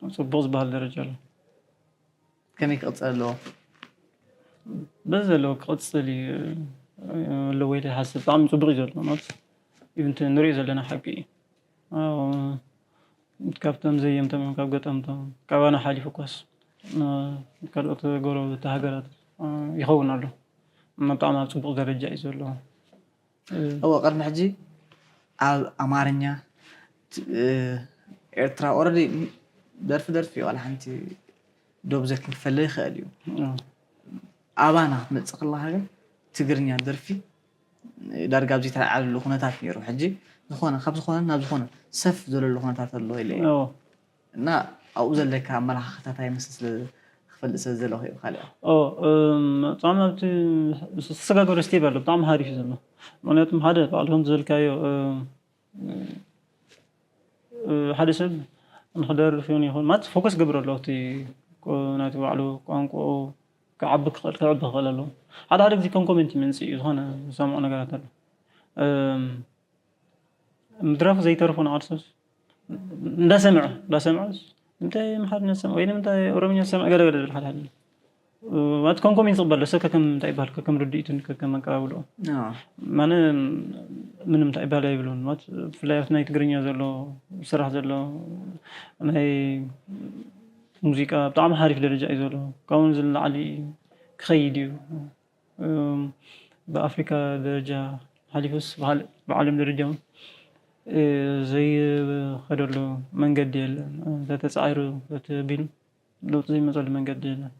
ኣብ ፅቡቕ ዝበሃል ደረጃ ኣሎ። ከመይ ክቕፅል ኣለዎ? በዚ ዘለዎ ክቕፅል እዩ ኣለዎ ኢለ ይሓስብ። ብጣዕሚ ፅቡቕ እዩ ዘሎ ማለት እዩ። እቲ ንሪኦ ዘለና ሓቂ እዩ። ካብቶም ዘየምቶም ካብ ገጠምቶም ካባና ሓሊፉ እኳስ ካልኦት ጎረባብቲ ሃገራት ይኸውን ኣሎ። ብጣዕሚ ኣብ ፅቡቕ ደረጃ እዩ ዘሎ። እወ ቅድሚ ሕጂ ኣብ ኣማርኛ ኤርትራ ኦረዲ ደርፊ ደርፊ ዋላ ሓንቲ ዶብ ዘክንፈለ ይኽእል እዩ። ኣባና ክትመፅእ ከለካ ግን ትግርኛ ደርፊ ዳርጋ ኣብዚ ተለዓለሉ ኩነታት ነይሩ። ሕጂ ዝኾነ ካብ ዝኾነ ናብ ዝኾነ ሰፍ ዘለሉ ኩነታት ኣሎ ኢለ እየ። እና ኣብኡ ዘለካ ኣመለኻኽታ እንታይ ይመስል ስለ ክፈልጥ ስለ ዘለኹ እዩ። ካልእ ብጣዕሚ ኣብቲ ዝተሰጋገረ ስቴፕ ኣሎ። ብጣዕሚ ሓሪፍ እዩ ዘሎ። ምክንያቱም ሓደ ባዕልኹም ዝበልካዮ ሓደ ሰብ ንክደርፍ ይኹን ይኹን ማለት ፎከስ ገብር ኣሎ እቲ ናቲ ባዕሉ ቋንቋኡ ክዓቢ ክኽእል ክዕቢ ክኽእል ኣለዎ። ሓደ ሓደ ግዜ ከም ኮሜንት ይመንፅእ እዩ ዝኾነ ዝሰምዖ ነገራት ኣሎ። ምድራፉ ዘይተርፎ ንዓድ ሰብስ እንዳሰምዐ እንዳሰምዐ እንታይ ኣምሓርኛ ዝሰምዕ ወይ ንምንታይ ኦሮምኛ ዝሰምዕ ገለ ገለ ዝብል ሓደ ሓደ ማለት ከም ኮሜንት ዝቕበል ሰብ ከከም እንታይ ይበሃል ከከም ርድኢቱን ከከም ኣቀባብልኡ ማነ ምንም እንታይ ይበሃል ኣይብሉን ማለት ብፍላይ ኣብቲ ናይ ትግርኛ ዘሎ ስራሕ ዘሎ ናይ ሙዚቃ ብጣዕሚ ሓሪፍ ደረጃ እዩ ዘሎ ካብኡ ንዝለዓሊ ክኸይድ እዩ ብኣፍሪካ ደረጃ ሓሊፉስ ብዓለም ደረጃ እውን ዘይኸደሉ መንገዲ የለን። ተተፃዒሩ ተተቢሉ ለውጢ ዘይመፀሉ መንገዲ የለን።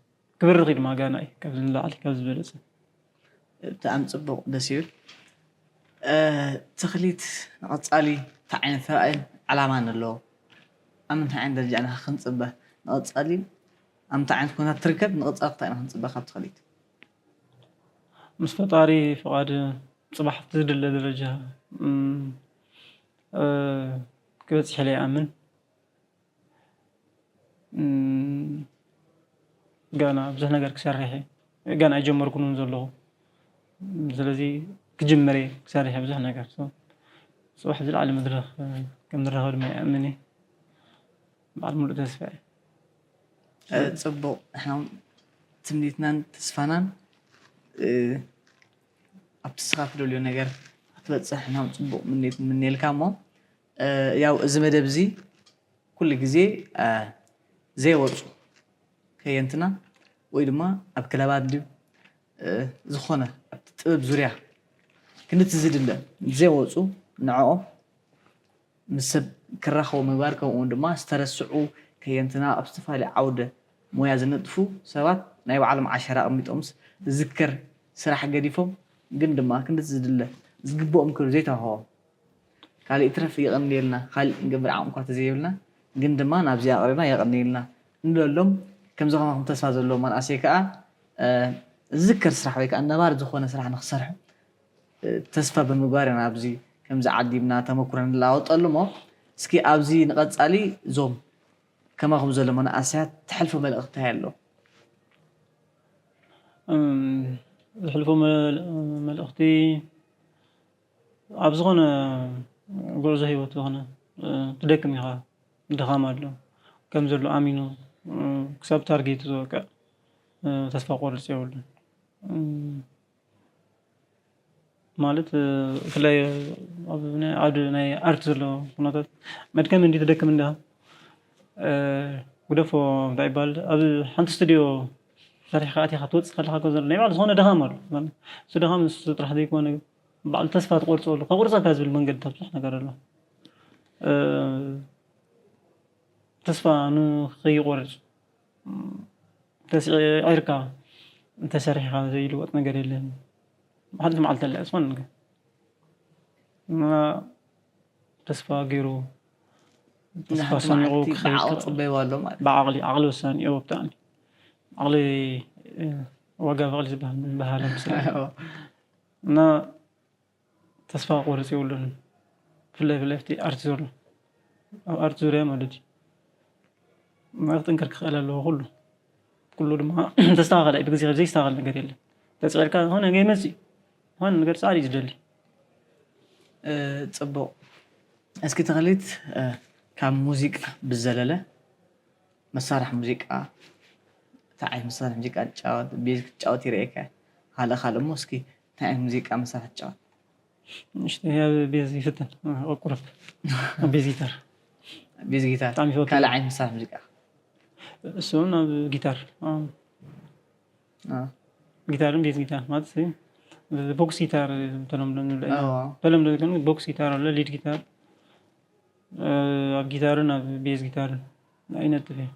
ክብርኽ እዩ ድማ ጋና እዩ ካብዚ ንላዕሊ ካብዚ ዝበለፀ ብጣዕሚ ጽቡቕ፣ ደስ ይብል። እ፣ ተኽሊት ንቐጻሊ እንታይ ዓይነት ራእይን ዓላማን ኣለዎ? ኣብ ምንታይ ዓይነት ደረጃ ኢና ክንጽበ? ንቐጻሊ ኣብ ምንታይ ዓይነት ኩነታት ትርከብ? ንቐጻሊ እንታይ ኢና ክንጽበ ካብ ተኽሊት? ምስ ፈጣሪ ፍቓድ ጽባሕ ኣብቲ ዝድለ ደረጃ፣ እም፣ እ፣ ክበጽሕ ኢለ ይኣምን። እም፣ ገና ብዙሕ ነገር ክሰርሕ እየ። ገና ኣይጀመርኩን እውን ዘለኹ። ስለዚ ክጅምር እየ ክሰርሕ እየ ብዙሕ ነገር። So፣ ጽባሕ ዝለዓለ መድረኽ፣ እ፣ ከም ንራኸብ ድማ ይኣምን እየ። በዓል ሙሉእ ተስፋ እየ። እ፣ ጽቡቕ። ንሕና እውን ትምኒትናን ተስፋናን፣ እ፣ ኣብቲ ንስኻ ትደልዮ ነገር ክትበጽሕ ንሕና እውን ጽቡቕ ምኒት ንምነየልካ እሞ፣ እ፣ ያው እዚ መደብ እዚ ኩሉ ግዜ፣ እ፣ ዘይወጹ ከየንትና ወይ ድማ ኣብ ክለባት ድዩ፣ እ፣ ዝኾነ ኣብቲ ጥበብ ዙርያ ክንድቲ ዝድለ ዘይወጹ ንዕኦም ምስ ሰብ ክራኸቡ ምግባር፣ ከምኡ እውን ድማ ዝተረስዑ ከየንትና ኣብ ዝተፈላለየ ዓውደ ሞያ ዝነጥፉ ሰባት ናይ ባዕሎም ዓሸራ ኣቐሚጦምስ ዝዝከር ስራሕ ገዲፎም ግን ድማ ክንድቲ ዝድለ ዝግብኦም ክብሪ ዘይተዋህቦም ካልእ ይትረፍ የቐንየልና፣ ካልእ ክንገብር ዓቕሚ እኳ ተዘይብልና ግን ድማ ናብዚኣ ኣቕሪብና የቐንየልና ንብለሎም። ከምዚ ከማኹም ተስፋ ዘለዎ መንእሰይ ከኣ፣ እ፣ ዝዝከር ስራሕ ወይ ከኣ ነባሪ ዝኾነ ስራሕ ንኽሰርሑ፣ እ፣ ተስፋ ብምግባር ኢና ኣብዚ ከምዚ ዓዲምና ተመኩሮ ንለዋወጠሉ እሞ፣ እስኪ ኣብዚ ንቐጻሊ እዞም ከማኹም ዘሎ መናእሰያት ተሕልፎ መልእኽቲ እንታይ ኣሎ? እም፣ ዘሕልፎ መል-፣ መልእኽቲ ኣብ ዝኾነ ጉዕዞ ህይወት ዝኾነ፣ እ፣ ትደክም ኢኻ፣ ድኻም ኣሎ። ከም ዘሎ ኣሚኑ፣ እ፣ ክሳብ ታርጌቱ ዝበቅዕ፣ እ፣ ተስፋ ቆርጽ የብሉን። እም፣ ማለት፣ እ፣ ብፍላይ ኣብ ናይ፣ ኣብ ናይ ኣርት ዘሎ ኩነታት መድከም እንዲ ትደክም እንዲኻ፣ እ፣ ግደፎ እንታይ ይባል፣ ኣብ ሓንቲ ስቱዲዮ ሰሪሕካ ኣቲኻ ትወጽእ ከለኻ እኮ ዘሎ ናይ ባዕሉ ዝኾነ ድኻም ኣሎ። ማለት፣ እሱ ድኻም ንሱ ጥራሕ ዘይኮነ፣ ባዕሉ ተስፋ ትቆርጸሉ፣ ከቁርጸካ ዝብል መንገድታት ብዙሕ ነገር ኣሎ። እ፣ ተስፋ ንኸይቆርጽ፣ ተስዒርካ እንተሰሪሕካ ዘይልወጥ ነገር የለን። ሓንቲ መዓልቲ ኣላ ዝኾነ ነገር። እና ተስፋ ገይሩ፣ ተስፋ ንሓንቲ ሰኒቑ መዓልቲ ክኸይድ ብዓቕሊ ከ-፣ ጽበይዎ ኣሎ ማለት። ብዓቕሊ፣ ዓቕሊ ወሳኒ እዩ ብጣዕሚ። ዓቕሊ፣ እ፣ ዋጋ በቕሊ ዝበሃል፣ ዝበሃል ምስላ። እና ተስፋ ክቆርጽ የብሉን። ብፍላይ፣ ብፍላይ ኣብቲ ኣርት ዙርያ፣ ኣብ ኣርት ዙርያ ማለት እዩ። እና ክጥንክር ክኽእል ኣለዎ ኩሉ። ኩሉ ድማ ተስተኻኸለ እዩ፣ ብግዜ ዘይስተኻኸል ነገር የለን። ተጽዒርካ ዝኾነ ነገር ይመጽእ እዩ። ዝኾነ ነገር ጻዕሪ እዩ ዝደሊ። እ፣ ጽቡቕ። እስኪ ተኽሊት፣ እ፣ ካብ ሙዚቃ ብዘለለ መሳርሒ ሙዚቃ፣ እንታይ ዓይነት መሳርሒ ሙዚቃ ትጫወት? ቤዝ ክትጫወት ይርእየካ። ካልእ፣ ካልእ እሞ እስኪ እንታይ ዓይነት ሙዚቃ መሳርሒ ትጫወት? ንእሽተይ ኣብ ቤዝ ይፍትን፣ ቁሩብ ኣብ ቤዝ ጊታር። ቤዝ ጊታር። ብጣዕሚ ይፈቱ። ካልእ ዓይነት መሳርሒ ሙዚቃ? እሱ እውን ኣብ ጊታር። ኣዎ። ኣዎ። ጊታርን ቤዝ ጊታር ማለት እዩ። ቦክስ ጊታር ብተለምዶ ንብሎ ኢና። ኣዎ። ተለምዶ ግን ቦክስ ጊታር ኣሎ፣ ሊድ ጊታር። እ፣ ኣብ ጊታርን ኣብ ቤዝ ጊታርን ኣይነጥፍ እየ።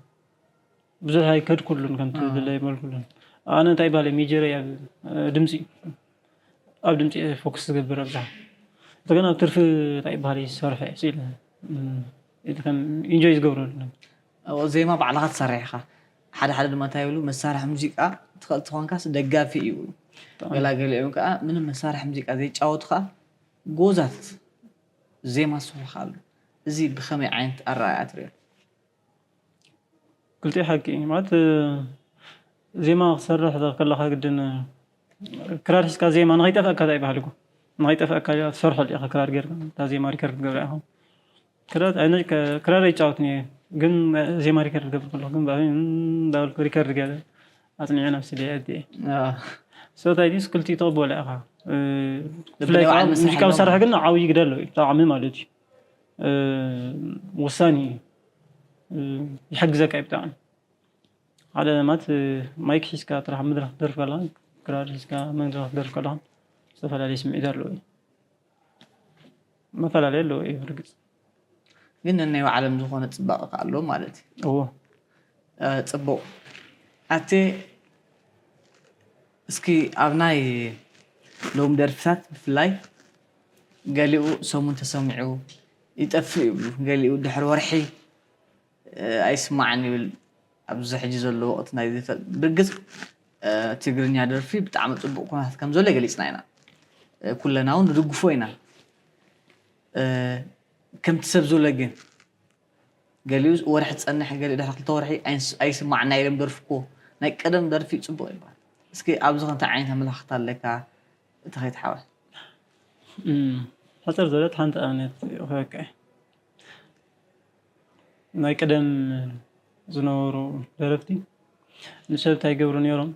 ብዙሕ ኣይከድኩሉን፣ ከምቲ ኣዎ። ዝድለ ኣይበልኩሉን። ኣነ እንታይ ይበሃል፣ ሜጀረይ ኣብ፣ እ፣ ድምፂ፣ ኣብ ድምፂ እየ ፎከስ ዝገብር ኣብዝሓ። እንደገና ኣብ ትርፊ እንታይ ይበሃል ይሰርሕ እየ፣ ስኢለ፣ እም፣ ኢለ ከም ኢንጆይ ዝገብረሉ ነገር። ኣብኡ ዜማ ባዕልኻ ትሰርሕ ኢኻ። ሓደ ሓደ ድማ እንታይ ይብሉ፣ መሳርሒ ሙዚቃ ትኽእል ተኾንካስ ደጋፊ እዩ ይብሉ። ብጣዕሚ። ገላገሊኦም ከዓ ምንም መሳርሒ ሙዚቃ ዘይጫወቱ ከዓ ጎዛት ዜማ ዝሰርሑ ከዓ ኣለዉ። እዚ ብኸመይ ዓይነት ኣረኣእያ ትሪኦ? ክልቲኡ ሓቂ እዩ። ማለት፣ ዜማ ክትሰርሕ ከለኻ ግድን ክራር ሒዝካ ዜማ ንኸይጠፍኣካ እንታይ ይበሃል እኮ። ንኸይጠፍኣካ ትሰርሐሉ ኢኻ ክራር ጌርካ፣ እታ ዜማ ሪከርድ ትገብራ ኢኻ። ክራር፣ ኣነ ከ-፣ ክራር ኣይጫወትን እየ፣ ግን ዜማ ሪከርድ ክገብር ከለኹ ግን ብኣበይ እንዳበልኩ ሪከርድ ገይረ ኣጽኒዐ ናብ ስቱድዮ ኣእትየ። ኣዎ። So እንታይ ድዩስ ክልቲኡ ትቕበሎ ኢኻ። እ፣ ብፍላይ ብናይ ከዓ ባዕል መሳርሒ ሙዚቃ ኣለዎ መሳርሒ ማለት ግን ዓብዪ ግደ ኣለዎ እዩ፣ ብጣዕሚ ማለት እዩ። እ፣ ወሳኒ እዩ። እ፣ ይሕግዘካ እዩ ብጣዕሚ። ሓደ ማለት፣ እ፣ ማይክ ሒዝካ ጥራሕ መድረኽ ትደርፍ ከለኻ፣ ክራር ሒዝካ መድረኽ ትደርፍ ከለኻ፣ ዝተፈላለየ ስምዒት ኣለዎ እዩ። መፈላለየ ኣለዎ እዩ ብርግጽ። ግን ነናይ ባዕሎም ዝኾነ ጽባቐ ከኣ ኣለዎ ማለት እዩ። እዎ። እ፣ ጽቡቕ። ኣቴ፣ እስኪ ኣብ ናይ ሎም ደርፍታት ብፍላይ ገሊኡ ሰሙን ተሰሚዑ ይጠፍእ ይብሉ፣ ገሊኡ ድሕሪ ወርሒ ኣይስማዕን ይብል። ኣብዚ ሕጂ ዘሎ ወቕቲ ናይ ብርግጽ ትግርኛ ደርፊ ብጣዕሚ ጽቡቕ ኩነታት ከም ዘሎ ገሊጽና ኢና። ኩለና እውን ንድግፎ ኢና። ከምቲ ሰብ ዝብለ ግን ገሊኡ ወርሒ ትጸንሕ፣ ገሊኡ ድሕሪ ክልተ ወርሒ ኣይስማዕና ኢሎም ደርፊ እኮ ናይ ቀደም ደርፊ ጽቡቕ ይባሃል። እስኪ ኣብዚ ከምቲ ዓይነት ኣመለኻኽታ ኣለካ እቲ ከይትሓወ ሕፅር ዝበለት ሓንቲ ኣብነት ክበካ ናይ ቀደም ዝነበሩ ደረፍቲ ንሰብ እንታይ ይገብሩ ነይሮም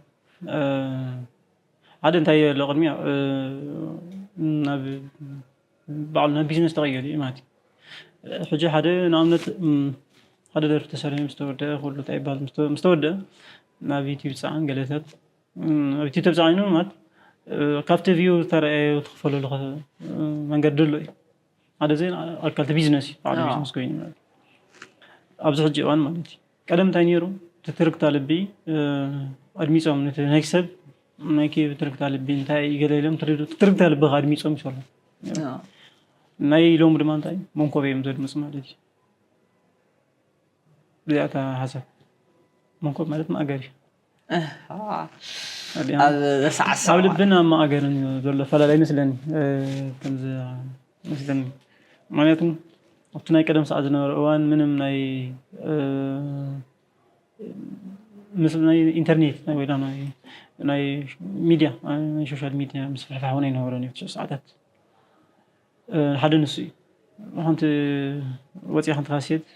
ሓደ እንታይ ኣሎ ቅድሚያ ናብ ባዕሉ ናብ ቢዝነስ ተቐየሩ እዩ ማለት እዩ ሕጂ ሓደ ንኣብነት ሓደ ደርፊ ተሰሪሑ ምስ ተወደአ ኩሉ እንታይ ይበሃል ምስ ተወደአ ናብ ዩቲብ ዝፀዓን ገለታት ኣብ ዩቲብ ተብፃዒኑ ማለት ካብቲ ቪው ዝተረኣየ ትኽፈለሉ መንገዲ ኣሎ እዩ ሓደ ዘይ ኣካልቲ ቢዝነስ እዩ ባዕሉ ቢዝነስ ኮይኑ ኣብዚ ሕጂ እዋን ማለት እዩ ቀደም እንታይ ነይሩ ትትርክታ ልቢ ኣድሚፆም ነቲ ናይ ሰብ ናይ ትርክታ ልቢ እንታይ ገለ ኢሎም ትርክታ ልቢ ኣድሚፆም ይሰርሑ ናይ ሎሚ ድማ እንታይ መንኮብ እዮም ዘድምፁ ማለት እዩ እዚኣታ ሓሳብ መንኮብ ማለት ማእገር እዩ ኣብ ልብን ኣብ ማእገርን ዘሎ ፈላላይ ይመስለኒ ከምዚ ይመስለኒ ምክንያቱ ኣብቲ ናይ ቀደም ሰዓት ዝነበረ እዋን ምንም ናይ ምስ ናይ ኢንተርኔት ወይ ናይ ሚድያ ናይ ሶሻል ሚድያ ምስፍሕፋሕ እውን ኣይነበረን እዩ ትሽዑ ሰዓታት ሓደ ንሱ እዩ ሓንቲ ወፂኣ ሓንቲ ካሴት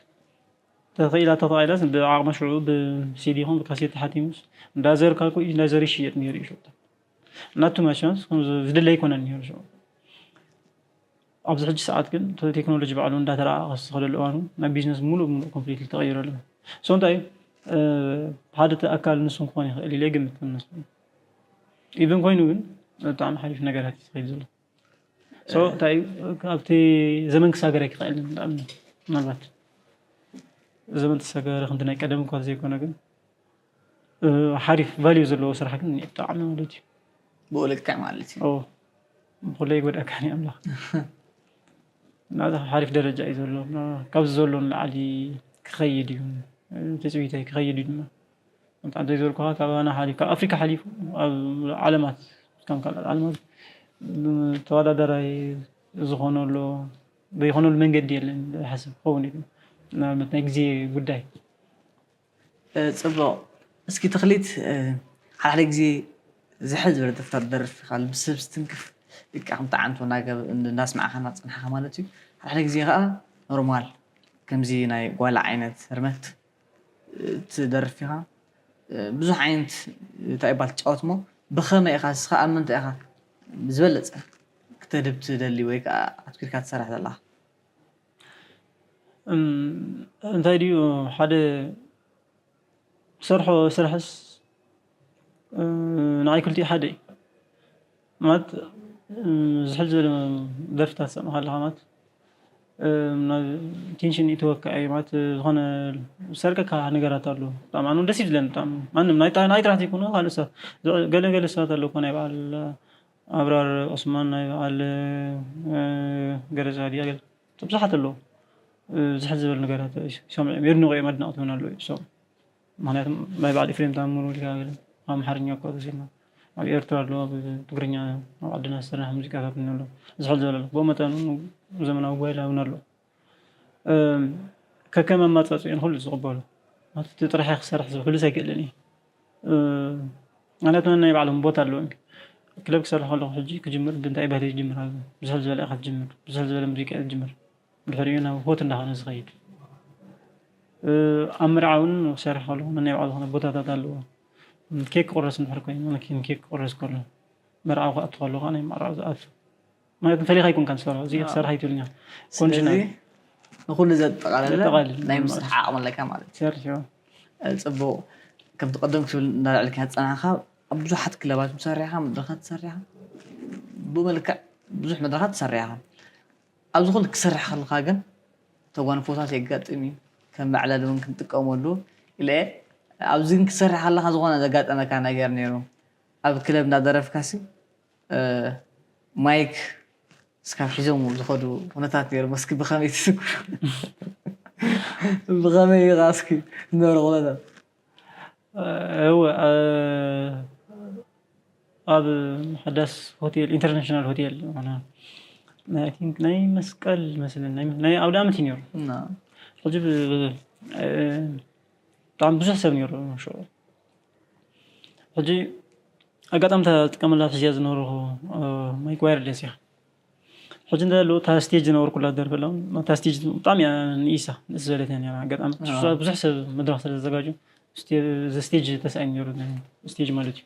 ተኽኢላ ተኽኢላስ ብዓቕመ ሽዑ ብሲዲ ይኹን ብካሴት ተሓቲሙስ እንዳዘርካ ኮ እንዳዘር ይሽየጥ ነይሩ እዩ ሽዑ ናቱ ማሽንስ ዝድለ ኣይኮነን ነይሩ ሽዑ ኣብዚ ሕጂ ሰዓት ግን ቴክኖሎጂ ባዕሉ እንዳተረኣቐ ዝኸደሉ እዋኑ ናብ ቢዝነስ ሙሉእ ሙሉእ ኮምፕሊት ተቐይሩ ኣሎ ሶ እንታይ ሓደ እቲ ኣካል ንሱ ክኾን ይኽእል ኢለ ግምት ኢቨን ኮይኑ ግን ብጣዕሚ ሓሪፍ ነገራት እዩ ዝኸይድ ዘሎ ሶ እንታይ ካብቲ ዘመን ክሳገር ኣይክኽእል ምናልባት ዘመን ተሳገረ ክንዲ ናይ ቀደም እኳ ዘይኮነ ግን ሓሪፍ ቫልዩ ዘለዎ ስራሕ ግን ብጣዕሚ ማለት እዩ ብኡ ልክዕ ማለት እዩ ብኩለይ ጎዳእካኒ ኣምላኽ ናዛ ሓሪፍ ደረጃ እዩ ዘሎ ካብዚ ዘሎ ንላዕሊ ክኸይድ እዩ ትፅቢተይ ክኸይድ እዩ ድማ እንታይ ዝበልኩኻ ካብ ኣና ሓሊፍ ካብ ኣፍሪካ ሓሊፉ ኣብ ዓለማት ከም ካልኣት ዓለማት ተወዳደራይ ዝኾነሉ ዘይኮነሉ መንገዲ የለን ሓስብ ክኸውን እዩ ንኣብነት ናይ ግዜ ጉዳይ ፅቡቕ እስኪ ተኽሊት ሓደ ሓደ ግዜ ዝሕል ዝበለ ደፍተር ደርፍ ኢኻ ልብስብ ስትንክፍ ድቃ ከምቲ ዓንቶ እናስማዕኻ እናፀናሕኻ ማለት እዩ ሓደ ሓደ ግዜ ከዓ ኖርማል ከምዚ ናይ ጓላ ዓይነት ህርመት ትደርፍ ኢኻ ብዙሕ ዓይነት እንታይ ይባል ትጫወት ሞ ብኸመይ ኢኻ ንስኻ ኣብ ምንታይ ኢኻ ዝበለፀ ክተድብ ትደሊ ወይ ከዓ ኣትኪርካ ትሰርሕ ዘለኻ እንታይ ድዩ ሓደ ሰርሖ ስራሕስ ንዓይ ክልቲኡ ሓደ እዩ ማለት ዝሕል ዝበለ ደርፍታት ሰምኻ ኣለኻ ማለት ቴንሽን ይተወካ እዩ ማለት ዝኾነ ሰርቀካ ነገራት ኣሎ ብጣዕሚ ኣነ ደስ እዩ ዝለኒ ብጣዕሚ ማንም ናይ ጥራሕ ዘይኮነ ካልእ ሰባት ገለ ገለ ሰባት ኣለኮ ናይ በዓል ኣብራር ዑስማን ናይ በዓል ገለ ዛድያ ገለ ብዙሓት ኣለዉ ዝሕል ዝበሉ ነገራት ይሰምዑ እዮም የድንቑ እዮም ኣድናቕቲ እውን ኣለዉ እዮም ምክንያቱ ናይ በዓል ኤፍሬም ታምሩ ኢልካ ገለ ኣምሓርኛ እኳ ተሲልና ኣብ ኤርትራ ኣለዉ ኣብ ትግርኛ ኣብ ዓድና ዝሰርሕ ሙዚቃታት እውን ኣለዉ ዝሕል ዝበለ ኣለዉ ብኡ መጠን እውን ዘመናዊ ጓይላ እውን ኣለዉ ከከም ኣማፃፅኡ ንኩሉ ዝቕበሉ እቲ ጥራሕ ክሰርሕ ዝብል ኩሉስ ኣይክእልን እዩ ምክንያቱ ናይ ባዕሎም ቦታ ኣለዎም ክለብ ክሰርሕ ከለኩ ሕጂ ክጅምር ብእንታይ ባህሊ ይጅምር ኣብ ብዝሕል ዝበለ ኢኻ ትጅምር ብዝሕል ዝበለ ሙዚቃ ትጅምር ድሕሪኡ ናብ ሆት እንዳኾነ ዝኸይድ ኣብ መርዓ እውን ክሰርሕ ከለኩ ናይ ባዕሉ ዝኾነ ቦታታት ኣለዎ ኬክ ክቁረስ እንድሕር ኮይኑ ኬክ ክቁረስ ከሎ መርዓ ክኣቱ ከለካ ናይ መርዓ ዝኣቱ ማለት ፈሊኻ ኣይኮንካ ንሰርሖ እዚ ክትሰርሕ ኣይትብልኛ ኮንዲሽን ስለዚ ንኩሉ ዘጠቃለለ ዘጠቃልል ናይ ማለት ምስራሕ ዓቕሚ ኣለካ ማለት እዩ ሰርሕ ፅቡቅ ከምቲ ቀደም ክትብል እንዳልዕልካ ዝፀናሕካ ኣብ ብዙሓት ክለባት ምሰሪሕካ መድረካት ትሰሪሕካ ብመልክዕ ብዙሕ መድረካት ትሰሪሕካ ኣብዚ ኩሉ ክሰርሕ ከለካ ግን ተጓንፎታት የጋጥም እዩ ከም መዕለሊ እውን ክንጥቀመሉ ኢለ ኣብዚ ግን ክትሰርሕ ከለካ ዝኾነ ዘጋጠመካ ነገር ነይሩ ኣብ ክለብ እንዳደረፍካ ሲ ማይክ እስካብ ሒዞም ዝኸዱ ኩነታት ነይሩ። መስኪ ብኸመይ ትስኩ ብኸመይ ኢኻ እስኪ ዝነበረ ኩነታት? እወ ኣብ ሓዳስ ሆቴል ኢንተርናሽናል ሆቴል ናይ መስቀል መስለኒ ናይ ኣውደ ኣመት እዩ ነይሩ። ሕጂ ብጣዕሚ ብዙሕ ሰብ ነይሩ ሽዑ። ሕጂ ኣጋጣሚ ዝጥቀመላ ሒዝያ ዝነበርኩ ማይክ ዋየርለስ እያ። ሕጂ እንተ ኣለዉ እታ ስቴጅ ዝነበርኩላ ደርፊ ኣለዉ እታ ስቴጅ ብጣዕሚ እያ ንኢሳ ደስ ዝበለት እያ ነራ። ኣጋጣሚ ብዙሕ ሰብ መድረኽ ስለ ዘዘጋጁ እዚ ስቴጅ ተሳኢኑ ነሩ። ስቴጅ ማለት እዩ።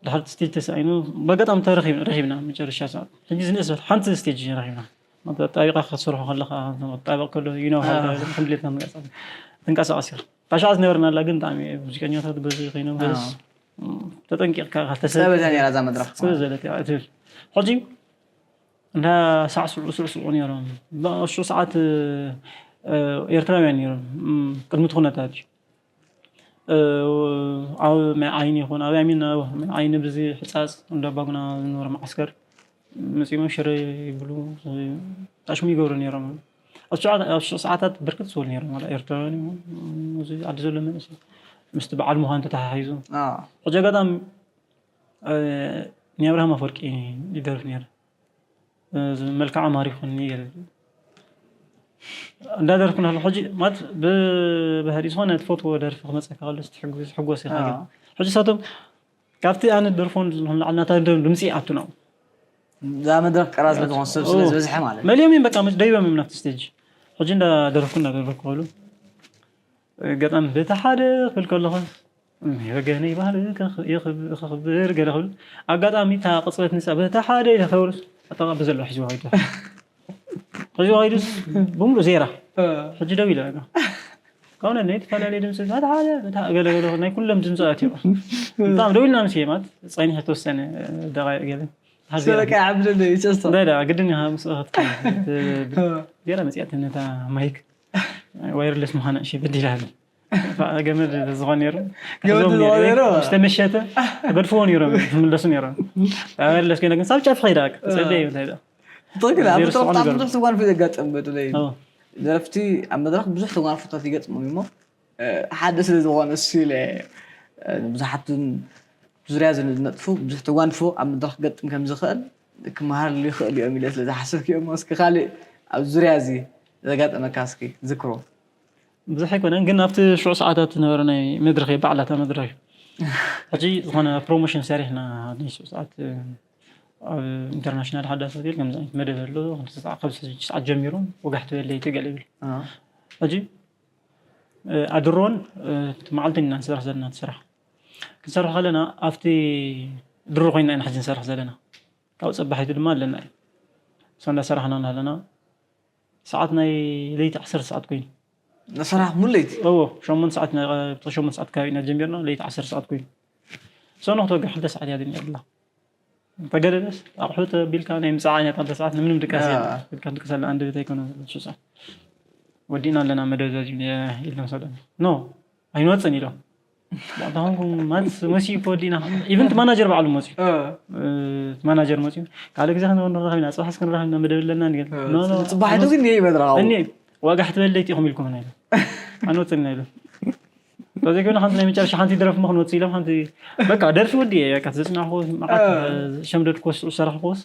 ድሓር ስቴጅ ተሳኢኑ ብኣጋጣሚ ተረኺብና ረኺብና መጨረሻ ሰዓት ሕጂ ዝንእስ ሓንቲ ስቴጅ ረኺብና። ጣቢቃ ክትሰርሖ ከለካ ጣቢቅ ከሎ ይነውሓ ክንድሌት ትንቀሳቀስ ኢኻ። ታሻ ዝነበርና ኣላ ግን ብጣዕሚ ሙዚቀኛታት በዚ ኮይኖም በስ ተጠንቂቕካ ካልተሰብ ጸበታ ነራ እዛ መድረኽ ጽበ ዘለት እያ ትብል። ሕጂ እንዳ ሳዕስዑ ስዕስዑ ነይሮም። ብእሱ ሰዓት ኤርትራውያን ነይሮም። ቅድሚ እቲ ኩነታት እዩ። ኣብ ማይ ዓይኒ ይኹን ኣብ ያሚን ማይ ዓይኒ ብዚ ሕፃፅ እንዳባጉና ዝነበረ ማዓስከር መፂኦም ሽረ ይብሉ። ጣሽሙ ይገብሩ ነይሮም። ኣብ ሽዑ ሰዓታት ብርክት ዝበሉ ነይሮም። ዋላ ኤርትራውያን ይኹን እዚ ዓዲ ዘሎ መንእሰይ ምስቲ በዓል ምዃን ተተሓሒዙ ሕጂ ኣጋጣሚ ናይ ኣብርሃም ኣፈወርቂ ይደርፍ ነይረ። መልክዓ ማሪኹኒ ይገለ እንዳደርፍኩ ናለ ሕጂ ማለት ብባህሪ ዝኾነ ትፈትዎ ደርፊ ክመፀካ ከሎ ትሕጎስ ኢኻ። ሕጂ ሳቶም ካብቲ ኣነ ደርፎን ንላዕሊ ናታ ድምፂ ኣቱ ነው። እዛ መድረክ ቀራ ስለዝኾን ሰብ ስለ ዝበዝሐ ማለት መሊኦም እዮም በቃ ደይቦም እዮም ናብቲ ስቴጅ። ሕጂ እንዳደረፍኩ እንዳደረፍኩ ከሉ ገጣሚ በቲ ሓደ ክብል ከለኹ ወገነይ ባህሊ ከኽብር ገለ ክብል ኣጋጣሚ እታ ቅፅበት ንፃ በቲ ሓደ ኢለ ከብርስ ኣጠቓ ብዘሎ ሒዝዋ ከይዱ ሒዝዋ ከይዱስ ብምሉእ ዜራ። ሕጂ ደው ኢለ በቃ ካብነ ናይ ተፈላለየ ድምፂ በቲ ሓደ በቲ ገለ ገለ ናይ ኩሎም ድምፂ ኣትዩ። ብጣዕሚ ደው ኢልና ምስ ማለት ፀኒሐ ተወሰነ ደቃይቅ ገለ ሰበቃ ዓብደለ ይጨስቶ ዳዳ ግድን ኢኻ ምስ ክትከይድ ዜራ መፅያት ነታ ማይክ ዋይርለስ ምዃና እሺ በዲላለ። ገመድ ዝኾን ነይሩ ገመድ ዝኾን ነይሩ? ምስ ተመሸተ ገድፍዎ ነይሮም ዝምለሱ ነይሮም። ዋይርለስ ኮይና ግን ሳብ ጫፍ ኸይዳ ጸበይ እንታይ ዳ ትክክል ኣብ ዜሮ ብጣዕሚ ሰዓት ብጣዕሚ ገርም። ብዙሕ ተጓንፎ ዘጋጥም በተለይ አዎ። ደረፍቲ ኣብ መድረክ ብዙሕ ተጓንፎታት ይገጥሞም እሞ ሓደ ስለ ዝኾነ እሱ ኢለ ብዙሓትን ዙርያ ዝነጥፉ ብዙሕ ተጓንፎ ኣብ መድረክ ክገጥም ከም ዝኽእል ክመሃርሉ ይኽእል እዮም ኢለ ስለ ዝሓሰብክ እዮም። እስኪ ካልእ ኣብ ዙርያ እዚ ዘጋጠመካ እስኪ ዝክሮ። ብዙሕ ኣይኮነን ግን ኣብቲ ሽዑ ሰዓታት ዝነበረ ናይ መድረኽ እየ ባዕላታ መድረኽ እዩ። ሕጂ ዝኾነ ፕሮሞሽን ሰሪሕና ናይ ሽዑ ሰዓት ኣብ ኢንተርናሽናል ሓዳስ ሆቴል ከምዚ ዓይነት መደብ ኣሎ። ክልተ ሰዓት ካብ ሽዱሽተ ሰዓት ጀሚሩ ወጋሕቲ በለይቲ ገለ ይብል። ሕጂ ኣድሮን መዓልትን ኢና ንሰርሕ ዘለና እቲ ስራሕ። ክንሰርሕ ከለና ኣብቲ ድሮ ኮይና ኢና ሕጂ ንሰርሕ ዘለና። ካብኡ ጸባሒቱ ድማ ኣለና እዩ። እሱ እንዳሰራሕና እናሃለና ሰዓት ናይ ለይቲ ዓሰርተ ሰዓት ኮይኑ ንስራሕ ሙለይቲ እዎ ሸሞንተ ሰዓት ናይ- ሸሞንተ ሰዓት ከባቢ ኢና ጀሚርና ለይቲ ዓሰርተ ሰዓት ኮይኑ ሰኖ ክትወግሕ ክልተ ሰዓት እያ ድንያ ብላ ተገደደስ ኣቑሑ ተቢልካ ናይ ምፅዓ ዓይነት ክልተ ሰዓት ንምንም ድቃስ የለን። ኢልካ ድቅሰላ ኣንድ ቤት ኣይኮነ ሰዓት ወዲእና ኣለና መደብ ዘዚ ኢልና ሰለ ኖ ኣይንወፅን ኢሎም ኣታኹም ማለት መሲ እኮ ወዲእና ኢቨንት ማናጀር ባዕሉ መፅዩ ማናጀር መፅዩ ካልእ ግዜ ክንራኸብ ኢና ፅባሕስ ክንራኸብ ኢና መደብ ኣለና ንገል ፅባሕቱ ግን ይህ መድረኻዊ እኒ ዋጋ ሕትበል ለይቲ ኢኹም ኢልኩም ኢና ኢሎም ኣንወፅን ኢና ኢሎም በዚ ግን ሓንቲ ናይ መጨረሻ ሓንቲ ደረፍ ሞ ክንወፅእ ኢሎም ሓንቲ በቃ ደርፊ ወዲ እየ በቃ ዘፅናሕኩ መዓት ሸምደድኩ ወስዑ ሰራሕኩ ወስ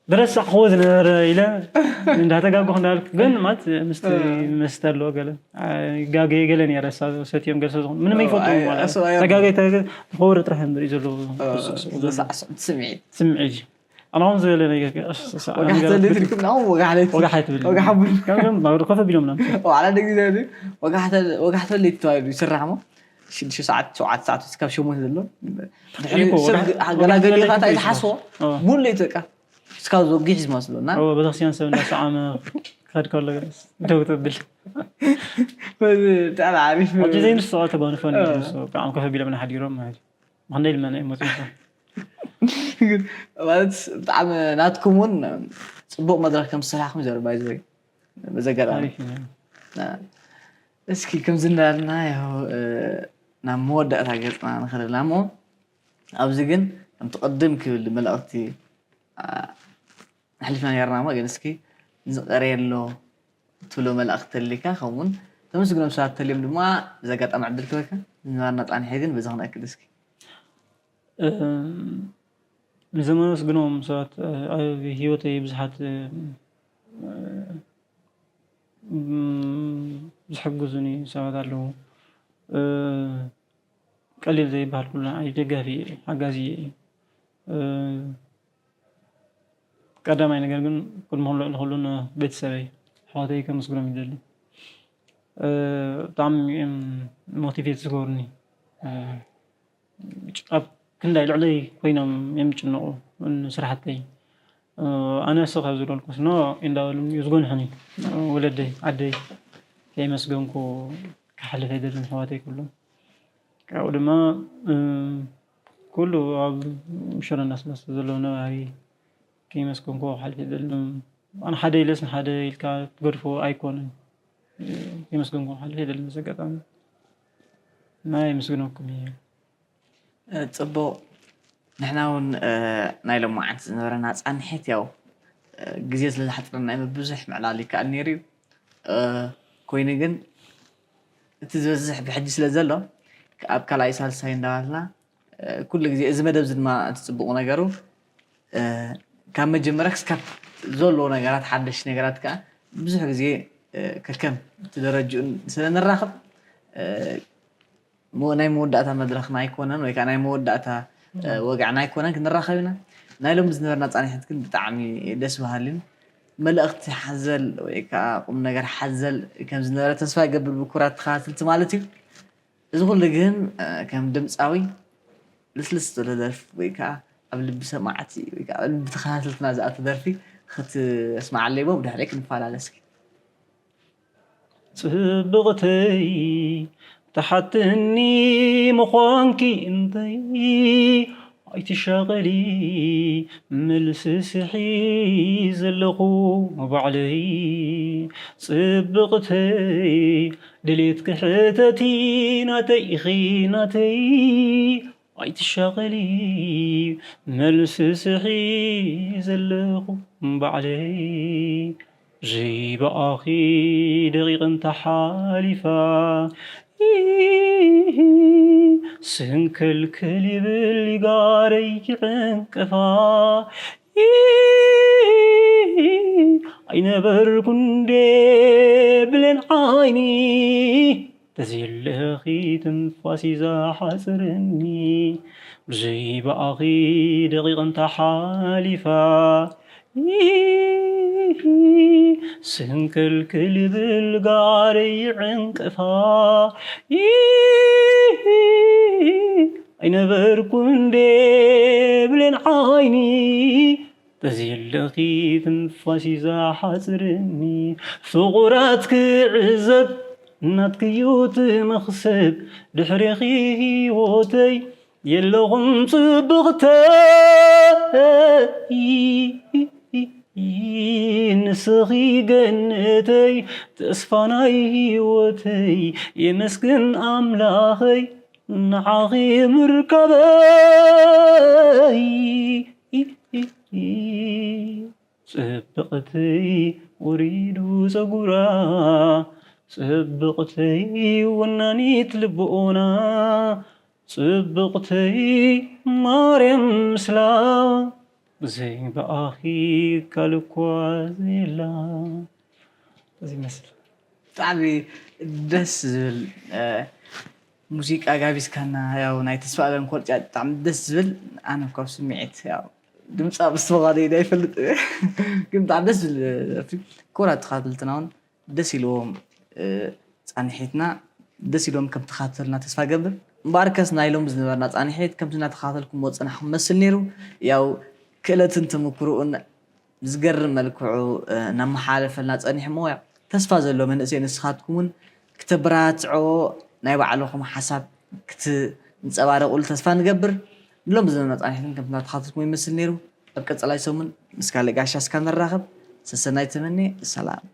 ድረስ ክዎ ዝነበረ ኢለ እንዳተጋጎ እንዳልኩ ግን ማለት ምስቲ መስተ ኣለዎ ገለ ጋገየ ገለ ነረ ሰትዮም ገለ ስለዝኾኑ ምንም ኣይፈልጡ ማለት ተጋገየ ተጋገየ ተኸወረ ጥራሕ ንርኢ ዘለዎ ዘሳዕስዕ ስምዒት ስምዒት እዩ ኣናኹም ዝበለ ነገር ወጋሕተ ለይትልኩም ናኹም ወጋሕለይት ወጋሕ ኣይትብል ወጋሕ ቡን ከም ኮፈ ቢሎም ና ዋዕላ ደጊ ዘ ወጋሕተ ለይቲ ተባሂሉ ይስራሕ ሞ ሽዱሽተ ሰዓት ሸውዓተ ሰዓት ውስጥ ካብ ሸሞንተ ዘሎ እኮ፣ ወጋሕ- ገላገሊኻ ወጋሕተ እንታይ ለይቲ ዝሓስቦ ኦ። ሙሉ ለይቲ በቃ እስካብ ዘወጊሕ ዝመስሎ እና ኦ፣ ቤተክርስትያን ሰብ እንዳሰዓመ ክኸድ ከሎ ገለስ ደው ተብል ብጣዕሚ ዓሪፍ ሕጂ ዘይንስዖ ተጓንፎ ነይሩ ምስ ብጣዕሚ ኮፈ ቢሎም ሓዲሮም ማለት እዩ። መኽንደይ ልመና እዩ ሞት ግን ማለት ብጣዕሚ ናትኩም እውን ፅቡቅ መድረክ ከም ዝስራሕኩም ዘርባይ ዝበይ በዚ ኣጋጣሚ ሓሪፍ እዩ። እስኪ ከምዚ እንዳልና ያው ናብ መወዳእታ ገፅና ንኽእል ኣለና እሞ ኣብዚ ግን ከምቲ ቅድም ክብል መልእኽቲ ኣሕሊፍና ነርና እሞ ግን እስኪ ዝቐርየሎ ትብሎ መልእኽቲ ተልካ ከምኡውን ተመስግኖም ሰባት ተልዮም ድማ እዚ ኣጋጣሚ ዕድል ክበካ ዝነበርና ፃንሒ ግን በዚ ክነክል እስኪ። ንዘመኑ ኣመስግኖም ሰባት ኣብ ህይወተይ ብዙሓት ዝሕግዙኒ ሰባት ኣለዉ። ቀሊል ዘይበሃል ኩሉ ናይ ደጋፊ ሓጋዚ እዩ። ቀዳማይ ነገር ግን ቅድሚ ኩሉ ልዕሊ ኩሉ ንቤተሰበይ ኣሕዋተይ ከመስግኖም ይደሊ። ብጣዕሚ እዮም ሞቲቬት ዝገብሩኒ። ኣብ ክንዳይ ልዕለይ ኮይኖም እዮም ዝጭነቑ ንስራሕተይ። ኣነ ስቕ ካብ ዝበልኩስ ኖ እንዳበሉኒ እዩ ዝጎንሑኒ። ወለደይ ዓደይ ከየመስገንኩ ክሓልፍ ኣይደልን ኣሕዋተይ ኩሎም። ካብኡ ድማ ኩሉ ኣብ ሽረ እናስለሰ ዘለዉ ነባሪ ከየመስገንኩ ክሓልፍ ኣይደልን። ኣነ ሓደ ኢለስ ንሓደ ኢልካ ትገድፎ ኣይኮነን። ከየመስገንኩ ክሓልፍ ኣይደልን። በዚ ኣጋጣሚ እና የመስግነኩም እየ። ፅቡቕ። ንሕና እውን ናይ ሎማዓንቲ ዝነበረና ፃንሒት ያው ግዜ ስለ ዝሓፅረና ብዙሕ ምዕላል ይከኣል ነይሩ እዩ። ኮይኑ ግን እቲ ዝበዝሕ ብሕጂ ስለ ዘሎ ኣብ ካልኣይ ሳልሳይ እንዳባልና ኩሉ ግዜ እዚ መደብ እዚ ድማ እቲ ፅቡቕ ነገሩ ካብ መጀመርያ ክስካብ ዘለዎ ነገራት ሓደሽ ነገራት ከዓ ብዙሕ ግዜ ከከም እቲ ደረጅኡን ስለ ንራኽብ ናይ መወዳእታ መድረኽና ኣይኮነን ወይ ከዓ ናይ መወዳእታ ወግዕና ኣይኮነን ክንራኸብ ኢና። ናይ ሎም ዝነበርና ፃንሒት ግን ብጣዕሚ ደስ በሃልን መልእኽቲ ሓዘል ወይ ከዓ ቁም ነገር ሓዘል ከም ዝነበረ ተስፋ ይገብር ብኩራት ተኸታተልቲ ማለት እዩ። እዚ ኩሉ ግን ከም ድምፃዊ ልስልስ ዝበለ ደርፊ ወይ ከዓ ኣብ ልቢ ሰማዕቲ ወይ ከዓ ኣብ ልቢ ተኸታተልትና ዝኣቱ ደርፊ ክትስማዓለይ ሞ ብድሕሪ ክንፈላለ እስኪ። ጽብቕተይ ተሓትኒ ምዃንኪ እንተይ ኣይትሻቐሊ መልሲ ስሒ ዘለኹ ባዕለይ ጽብቕተይ ድሌት ክሕተቲ ናተይ ኢኺ ናተይ ኣይትሻቐሊ መልሲ ስሒ ዘለኹ ባዕለይ ዘይበኣኺ ደቂቕ እንተሓሊፋ ስንክልክል ይብል ይጋረይ ይዕንቅፋ ኣይነበርኩ እንዴ ብሌን ዓይኒ ተዘየለኺ ትንፋስ ይዛሓፅርኒ ብዘይበኣኺ ደቂቕ እንተሓሊፋ ስንክልክል ይብል ጋረይ ይዕንቅፋ ኣይነበርኩ እንዴ ብሌን ዓይኒ ተዘየለኺ ትንፋስ ይዛሓፅርኒ ፍቑራት ክዕዘብ ናትክዩ ትመኽሰብ ድሕሬኺ ህይወተይ የለኹም ጽብቕተይ ንስኺ ገነተይ ተስፋ ናይ ህይወተይ የመስግን ኣምላኸይ ንዓኺ ምርካበይ ጽብቕተይ ወሪዱ ጸጉራ ጽብቕተይ ወናኒት ልብኦና ጽብቕተይ ማርያም ምስላ ብዘይ ብኣኺ ካልኳ ዘየላ እዚ ይመስል። ብጣዕሚ ደስ ዝብል ሙዚቃ ጋቢዝካና ያው ናይ ተስፋ ኣለም ኮርጫ ብጣዕሚ ደስ ዝብል ኣነ ካብ ስምዒት ያው ድምፃ ብዝተባለ ዳ ይፈልጥ ግን ብጣዕሚ ደስ ዝብል ደርፊ ኮራት ተኻተልትና እውን ደስ ኢልዎም ፃንሒትና ደስ ኢሎም ከም ተኻተልና ተስፋ ገብር እምበኣርከስ ናይ ሎም ዝነበርና ፃንሒት ከምቲ እናተኻተልኩምዎ ፅናሕኩም መስል ነይሩ ያው ክእለትን ተመክሮኡን ብዝገርም መልክዑ እናመሓላለፈልና ፀኒሑ እሞ ተስፋ ዘሎ መንእሰይ ንስኻትኩም እውን ክተበራትዕዎ ናይ ባዕልኹም ሓሳብ ክትንፀባረቑሉ ተስፋ ንገብር ንሎም ብዘመና ፃኒሕትን ከምትና ተኻትልኩም ይመስል ነይሩ ኣብ ቀፀላይ ሰሙን ምስ ካልእ ጋሻ እስካ ንራኸብ ሰሰናይ ተመኒ ሰላም